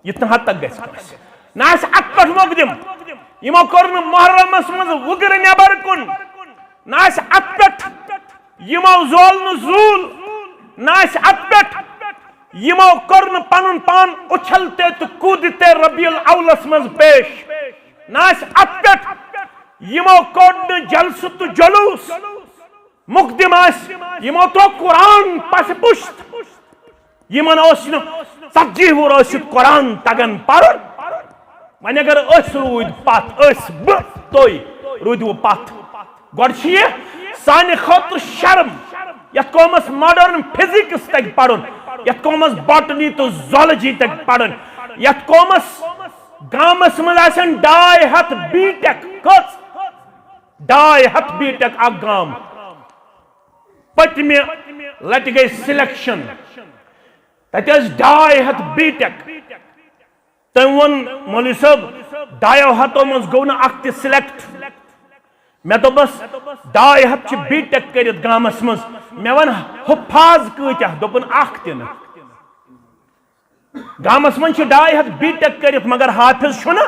یہِ تہِ نہٕ حد تک گژھِ کٲنٛسہِ۔ نہ آسہِ اتھ پٮ۪ٹھ مقدم۔ یِمو کوٚر نہٕ محرمس منٛز وُگرٕ نٮ۪بر کُن۔ نہ آسہِ اتھ پٮ۪ٹھ۔ یِمو زول نہٕ زوٗل۔ نہ آسہِ اتھ پٮ۪ٹھ۔ یِمو کوٚر نہٕ پنُن پان اُچھلتے تہٕ کوٗدتے ربیع الاولس منٛز پیش۔ نہ آسہِ اتھ پٮ۪ٹھ۔ یِمو کوٚڑ نہٕ جلسہٕ تہٕ جلوٗس۔ مقدم آسہِ، یِمو ترٛوو قرآن پس پشت۔ یِمن اوس نہٕ ژتجی وُہُر ٲسِتھ قرآن تگان پرُن۔ وۄنۍ اگر أسۍ روٗدۍ پتھ، أسۍ، بہٕ، تُہۍ روٗدِوٕ پتھ۔ گۄڈٕ چھِ یہِ سانہِ خٲطرٕ شرم، یتھ قومس modern physics تگہِ پرُن، یتھ قومس botany تہٕ zoology تگہِ پرُن، یتھ قومس گامس منٛز آسن ڈاے ہتھ B.Tech۔ کٔژ؟ ڈاے ہتھ B.Tech اکھ گام۔ پٔتمہِ لٹہِ گٔے selection، تتہِ ٲسۍ ڈاے ہتھ B.Tech۔ تٔمۍ ووٚن، "مولوی صٲب، ڈایو ہتو منٛز گوٚو نہٕ اکھ تہِ select۔" مےٚ دوٚپمس، "ڈاے ہتھ چھِ B.Tech کٔرِتھ گامس منٛز۔" مےٚ ووٚن، "حفاظ کۭتیاہ؟" دوٚپُن، "اکھ تہِ نہٕ۔" گامس منٛز چھِ ڈاے ہتھ B.Tech کٔرِتھ، مگر حافظ چھُنہٕ۔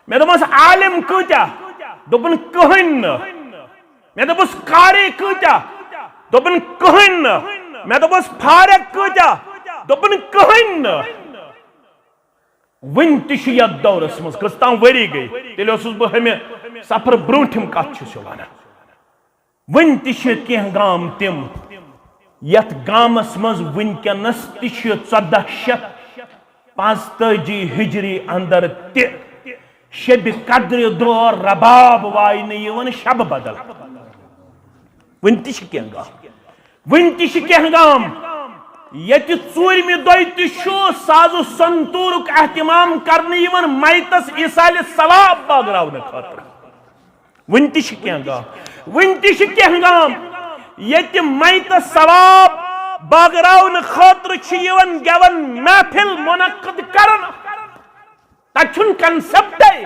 مےٚ دوٚپمس، "عالم کۭتیاہ؟" دوٚپُن، "کٕہٕنۍ نہٕ۔" مےٚ دوٚپُس، "قاری کۭتیاہ؟" دوٚپُن، "کٕہٕنۍ نہٕ۔" مےٚ دوٚپُس، "فارغ کۭتیاہ؟" دوٚپُن، "کٕہٕنۍ نہٕ۔" وٕنہِ تہِ چھُ یتھ دورس منٛز، کٔژ تام ؤری گٔے، تیٚلہِ اوسُس بہٕ ہُمہِ سفرٕ برونٛٹھِم کتھ چھُس یہِ ونان۔ وٕنہِ تہِ چھِ کینٛہہ گام تِم، یتھ گامس منٛز وٕنکیٚنس تہِ چھِ ژۄدہ شیٚتھ پانٛژتٲجی ہجری اندر تہِ شبِ قدرِ دۄہ رباب واینہٕ یِوان، شبہٕ بدل۔ وٕنہِ تہِ چھِ کینٛہہ گام، وٕنہِ تہِ چھِ کینٛہہ گام، ییٚتہِ ژوٗرمہِ دۄہہِ تہِ چھُ ساز و سنتوٗرُک اہتمام کرنہٕ یِوان میتس ایصالِ ثواب بٲگراونہٕ خٲطرٕ۔ وٕنہِ تہِ چھِ کینٛہہ گام، وٕنہِ تہِ چھِ کینٛہہ گام، ییٚتہِ میتس ثواب بٲگراونہٕ خٲطرٕ چھِ یِوان گٮ۪وَن محفل منعقد کرنہٕ۔ تتہِ چھُنہٕ concept-ے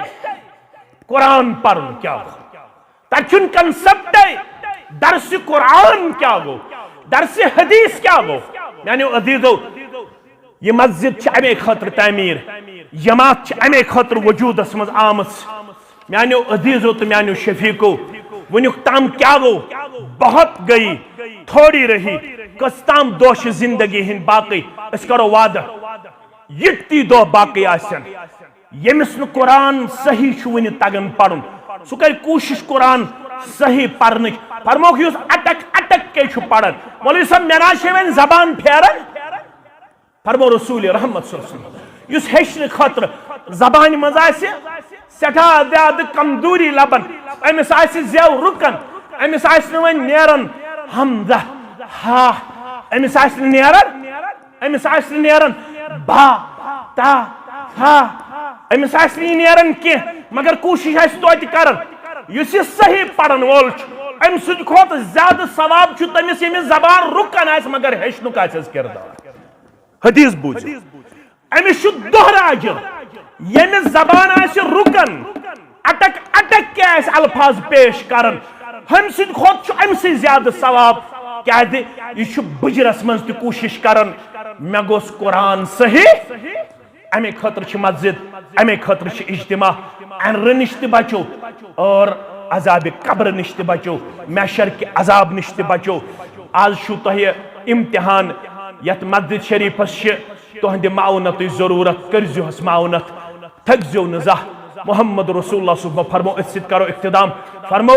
قرآن پرُن کیٛاہ گوٚو۔ تتہِ چھُنہٕ concept-ے درسِ قرآن کیٛاہ گوٚو، درسِ حدیث کیٛاہ گوٚو۔ میانیو عزیزو، یہِ مسجد چھِ امے خٲطرٕ تعمیٖر، جماعت چھِ امے خٲطرٕ وجوٗدس منٛز آمٕژ۔ میانیو عزیزو تہٕ میانیو شفیقو، وٕنیُک تام کیٛاہ گوٚو؟ بہت گئی، تھوڑی رہی۔ کٔژ تام دۄہ چھِ زندگی ہٕنٛدۍ باقٕے، أسۍ کرو وعدٕ۔ یِتی دۄہ باقٕے آسن، ییٚمِس نہٕ قرآن صحیح چھُ وٕنہِ تگان پرُن، سُہ کرِ کوٗشش قرآن صحیح پرنٕچ۔ فرموکھ، یُس اٹک اٹک کے چھُ پران، مولوی صٲب، مےٚ نہ حظ چھے وۄنۍ زبان پھیران۔ فرمو رسول رحمت صلی اللہ علیہ وسلم، یُس ہیٚچھنہٕ خٲطرٕ زبانہِ منٛز آسہِ سٮ۪ٹھاہ زیادٕ کمزوری لبان، أمِس آسہِ زٮ۪و رُکان، أمِس آسہِ نہٕ وۄنۍ نیران ہمزہ، ہا، أمِس آسہِ نہٕ نیران أمِس آسہِ نہٕ نیران با، تا، فا، أمِس آسہِ نہٕ یہِ نیران کینٛہہ، مگر کوٗشِش آسہِ توتہِ کران۔ یُس یہِ صحیح پرن وول چھُ، أمۍ سٕنٛدِ کھۄتہٕ زیادٕ ثواب چھُ تٔمِس، ییٚمِس زبان رُکان آسہِ مگر ہیٚچھنُک آسٮ۪س کردار۔ حدیث بوٗزِو، أمِس چھُ دۄہ راجہِ، ییٚمِس زبان آسہِ رُکان، اٹک اٹک کے آسہِ الفاظ پیش کران، ہُمہِ سٕنٛدِ کھۄتہٕ چھُ أمۍ سٕے زیادٕ ثواب، کیازِ یہِ چھُ بُجرس منٛز تہِ کوٗشِش کران، مےٚ گوٚژھ قرآن صحیح، امے خٲطرٕ چھِ مسجد، امے خٲطرٕ چھِ اجتماع، انرٕ نِش تہِ بچو اور عذابِ قبر نِش تہِ بچو، محشر کہِ عذاب نِش تہِ بچو۔ آز چھُو تۄہہِ امتحان، یتھ مسجد شریفس چھِ تُہنٛدِ معاونتٕچ ضروٗرت، کٔرۍزِہوس معاونت۔ تھٔکزیو نہٕ زانٛہہ۔ محمد رسول اللہ صُبح فرمو، أتھۍ سۭتۍ کرو اختتام۔ فرمو،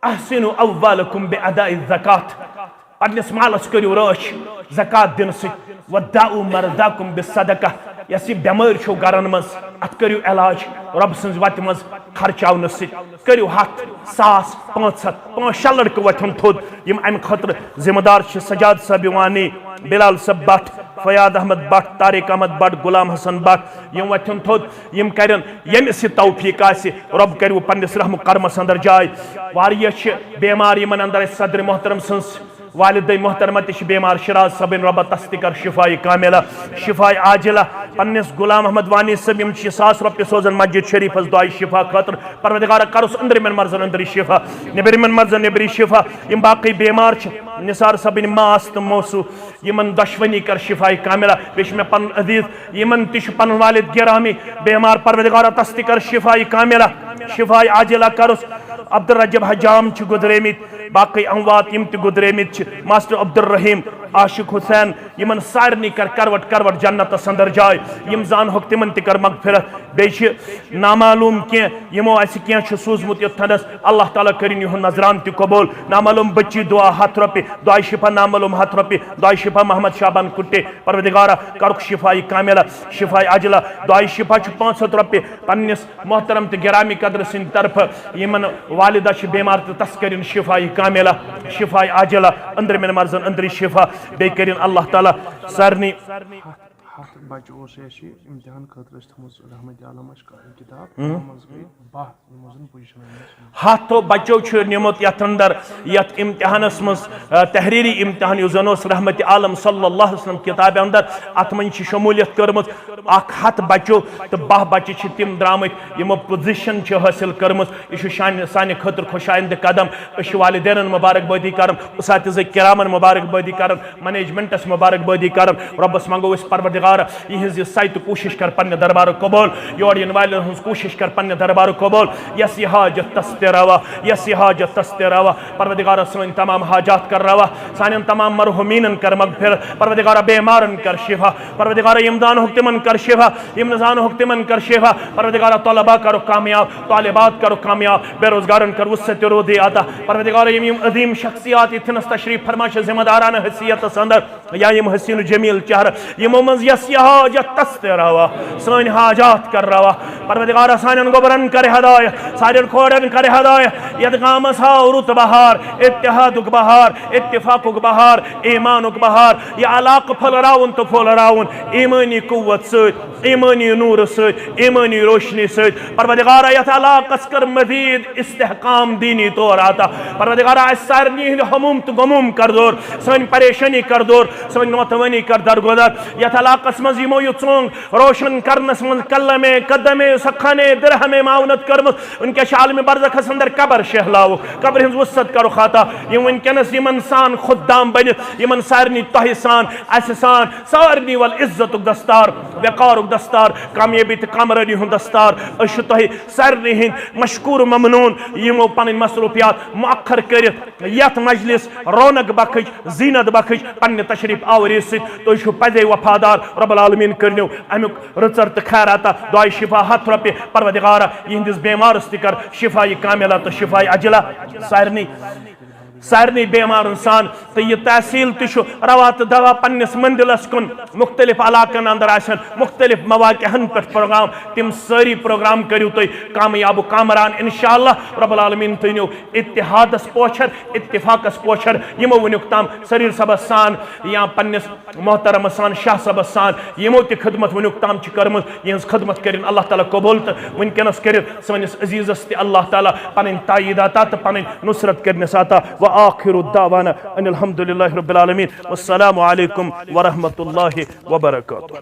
"احسنوا اموالکم باداء الزکات"۔ پننِس مالس کٔرِو رٲچھ زکات دِنہٕ سۭتۍ۔ "وداؤ مرضاکم بالصدقہ"۔ یۄس یہِ بٮ۪مٲرۍ چھو گرن منٛز، اتھ کٔرِو علاج رۄب سٕنٛزِ وتہِ منٛز خرچاونہٕ سۭتۍ۔ کٔرِو ہتھ، ساس، پانٛژھ ہتھ، پانٛژھ شےٚ لڑکہٕ وۄتھن تھوٚد، یِم امہِ خٲطرٕ ذمہٕ دار چھِ۔ سجاد صٲب وانی، بلال صٲب بٹ، فیاض احمد بٹ، طارق احمد بٹ، غلام حسن بٹ، یِم وۄتھن تھوٚد، یِم کرن ییٚمِس یہِ توفیق آسہِ، رۄب کٔرِو پننِس رحم و کرمس اندر جاے۔ واریاہ چھِ بیمار، یِمن اندر اسہِ صدر محترم سٕنٛز والدہ محترمہ تہِ چھِ بیمار، شیراز صٲبٕنۍ، رۄبہ تس تہِ کر شفای کاملہ، شفای عاجلہ۔ پننِس غلام احمد وانی صٲب، یِم چھِ ساس رۄپیہِ سوزان مسجد شریفس دعایہِ شفا خٲطرٕ، پروردگارہ کرُس أنٛدرِمٮ۪ن مرضن أنٛدری شفا، نیٚبرِمٮ۪ن مرضن نیٚبری شفا۔ یِم باقٕے بیمار چھِ، نثار صٲبٕنۍ ماس تہٕ موسو، یِمن دۄشوٕنی کر شفای کاملہ۔ بیٚیہِ چھُ مےٚ پنُن عزیز، یِمن تہِ چھُ پنُن والد گرامی بیمار، پروردگارہ تس تہِ کر شفای کاملہ، شفای عاجلہ کرُس۔ عبدالرجب حجام چھِ گُزریمٕتۍ، باقٕے اموات یِم تہِ گُزریمٕتۍ چھِ، ماسٹر عبدالرحیم، عاشق حسین، یِمن سارنٕے کر کروٹ کروٹ جنتس اندر جاے، یِم زانہوکھ تِمن تہِ کر مغفرت۔ بیٚیہِ چھِ نامعلوم کینٛہہ، یِمو اسہِ کینٛہہ چھُ سوٗزمُت یوٚتتھنس، اللہ تعالیٰ کٔرِن یِہُنٛد نذران تہِ قبول۔ نامعلوم بچی دعا ہتھ رۄپیہِ، دعایہِ شفا نامعلوم ہتھ رۄپیہِ، دعایہِ شفا محمد شعبان کُٹے، پروردگارہ کرُکھ شفایہِ کاملہ، شفایہِ عاجلہ۔ دعایہِ شفا چھُ پانٛژھ ہتھ رۄپیہِ پننِس محترم تہٕ گرامی قدر سٕنٛدِ طرفہٕ، یِمن والدہ چھِ بیمار تہٕ تس کٔرِن شفایہِ کاملہ، شفایہِ عاجلہ، أنٛدرِمٮ۪ن مرضن أنٛدری شفا، بیٚیہِ کٔرِن اللہ تعالیٰ سارنٕے۔ ہتھ، ہتھ بچہٕ اوس اَسہِ امتحان خٲطرٕ اَسہِ تھٲومٕژ رحمت عالم اَسہِ کتاب، تِمو منٛز گٔے باہ، یِمو زن پُزِشن أنۍ اَسہِ۔ ہتھو بچو چھُ نیومُت یتھ اندر، یتھ امتحانس منٛز، آ، تحریری امتحان یُس زن اوس رحمت عالم صلی اللہ علیہ وسلم کتابہِ اندر، اتھ منٛز چھِ شمولیت کٔرمٕژ اکھ ہتھ بچو، تہٕ باہ بچہِ چھِ تِم درامٕتۍ یِمو پُزِشن چھِ حٲصِل کٔرمٕژ۔ یہِ چھُ شانہِ، سانہِ خٲطرٕ خۄش آیندٕ قدم۔ أسۍ چھِ والدینن مبارک بٲدی کران، اساتذہ کرامن مبارک بٲدی کران، منیجمنٹس مبارک بٲدی کران۔ رۄبس منٛگو أسۍ، پروردگار، یِہنٛز یہِ سعی تہٕ کوٗشش کر پننہِ دربارُک قبول، یور یِنہٕ والٮ۪ن ہٕنٛز کوٗشش کر پننہِ دربارُک قبول۔ یۄس یہِ حاجت تس تہِ روا، یۄس یہِ حاجت تس تہِ روا۔ پروردگارا، سٲنۍ تمام حاجات کر روا، سانٮ۪ن تمام مرحومیٖنن کر مغفرت۔ پروردگارا، بیمارن کر شفا۔ پروردگارا، یِم زانہوکھ تِمن کر شفا، یِم نہٕ زانہوکھ تِمن کر شفا۔ پروردگارا، طلبا کرُکھ کامیاب، طالبات کرُکھ کامیاب، بے روزگارن کر وسعت روزی عطا۔ پروردگارا، یِم یِم عظیم شخصیات یِتھنس تشریف فرما چھِ ذمہ دارانہ حیثیتس اندر، یا یِم حسین و جمیل چہرٕ، یِمو منٛز یۄس یہِ حاجت تس تہِ روا، سٲنۍ حاجات کر روا۔ پروردگارا، سانٮ۪ن گوبرن کر ہدایت، سانٮ۪ن کھوڑن کر ہدایت۔ یتھ گامس ہاو رُت بہار، اتحادُک بہار، اتفاقُک بہار، ایمانُک بہار۔ یہِ علاقہٕ پھٔلراوُن تہٕ پھٔلراوُن ایمٲنی قوت سۭتۍ، ایمٲنی نوٗرٕ سۭتۍ، ایمٲنی روشنی سۭتۍ۔ پروردگارا، یتھ علاقس کر مزید استحکام دینی طور عطا۔ پروردگارا، اسہِ سارنٕے ہٕنٛدۍ ہموم تہٕ غموم کر دور، سٲنۍ پریشٲنی کر دور، سٲنۍ نوتوٲنی کر درگُزر۔ یتھ علاقس منٛز یِمو یہِ ژونگ روشن کرنس منٛز قلمے، قدمے، سخانے، درہمے معاونت کٔرمٕژ، وٕنکیٚس چھِ عالمِ برزخس اندر قبر شہلاوُکھ، قبرِ ہٕنٛز وسعت کرُکھ عطا۔ یِم وٕنکیٚنس یِمن سان خدام بٔنِتھ، یِمن سارنٕے تۄہہِ سان، اسہِ سان، سارنٕے ول عزتُک دستار، وقارُک دستار، کامیٲبی تہٕ کامرٲنی ہُنٛد دستار۔ أسۍ چھِ تۄہہِ سارنٕے ہٕنٛدۍ مشکور و ممنون، یِمو پنٕنۍ مصروفیات مؤخر کٔرِتھ یتھ مجلس رونق بخش، زینت بخش پننہِ تشریف آوری سۭتۍ۔ تُہۍ چھِو پزے وفادار، رب العالمین کٔرنو امیُک رٕژر تہٕ خیر عطا۔ دعایہِ شفا ہتھ رۄپیہِ، پروردگارا، یِہنٛدِس بیمارس تہِ کر شفایہِ کاملہ تہٕ شفایہِ عاجلہ۔ سارنٕے، سارنٕے بیمارن سان، تہٕ یہِ تحصیل تہِ چھُ روا تہٕ دوا پننِس مندلس کُن۔ مختلف علاقن اندر آسن مختلف مواقعن پٮ۪ٹھ پروگرام، تِم سٲری پروگرام کٔرِو تُہۍ کامیاب و کامران انشاءاللہ۔ رب العالمین تھٲینو اتحادس پوچھر، اتفاقس پوچھر۔ یِمو وٕنیُک تام سریٖر صٲبس سان یا پننِس محترمس سان، شاہ صٲبس سان، یِمو تہِ خدمت وٕنیُک تام چھِ کٔرمٕژ، یِہٕنٛز خدمت کٔرِن اللہ تعالیٰ قبول، تہٕ وٕنکیٚنس کٔرِن سٲنِس عزیزس تہِ اللہ تعالیٰ پنٕنۍ تائید عطا تہٕ پنٕنۍ نصرت کٔرنس عطا۔ وآخر دعوانا ان الحمد للہ رب العالمین۔ والسلام علیکم ورحمۃ اللہ وبرکاتہ۔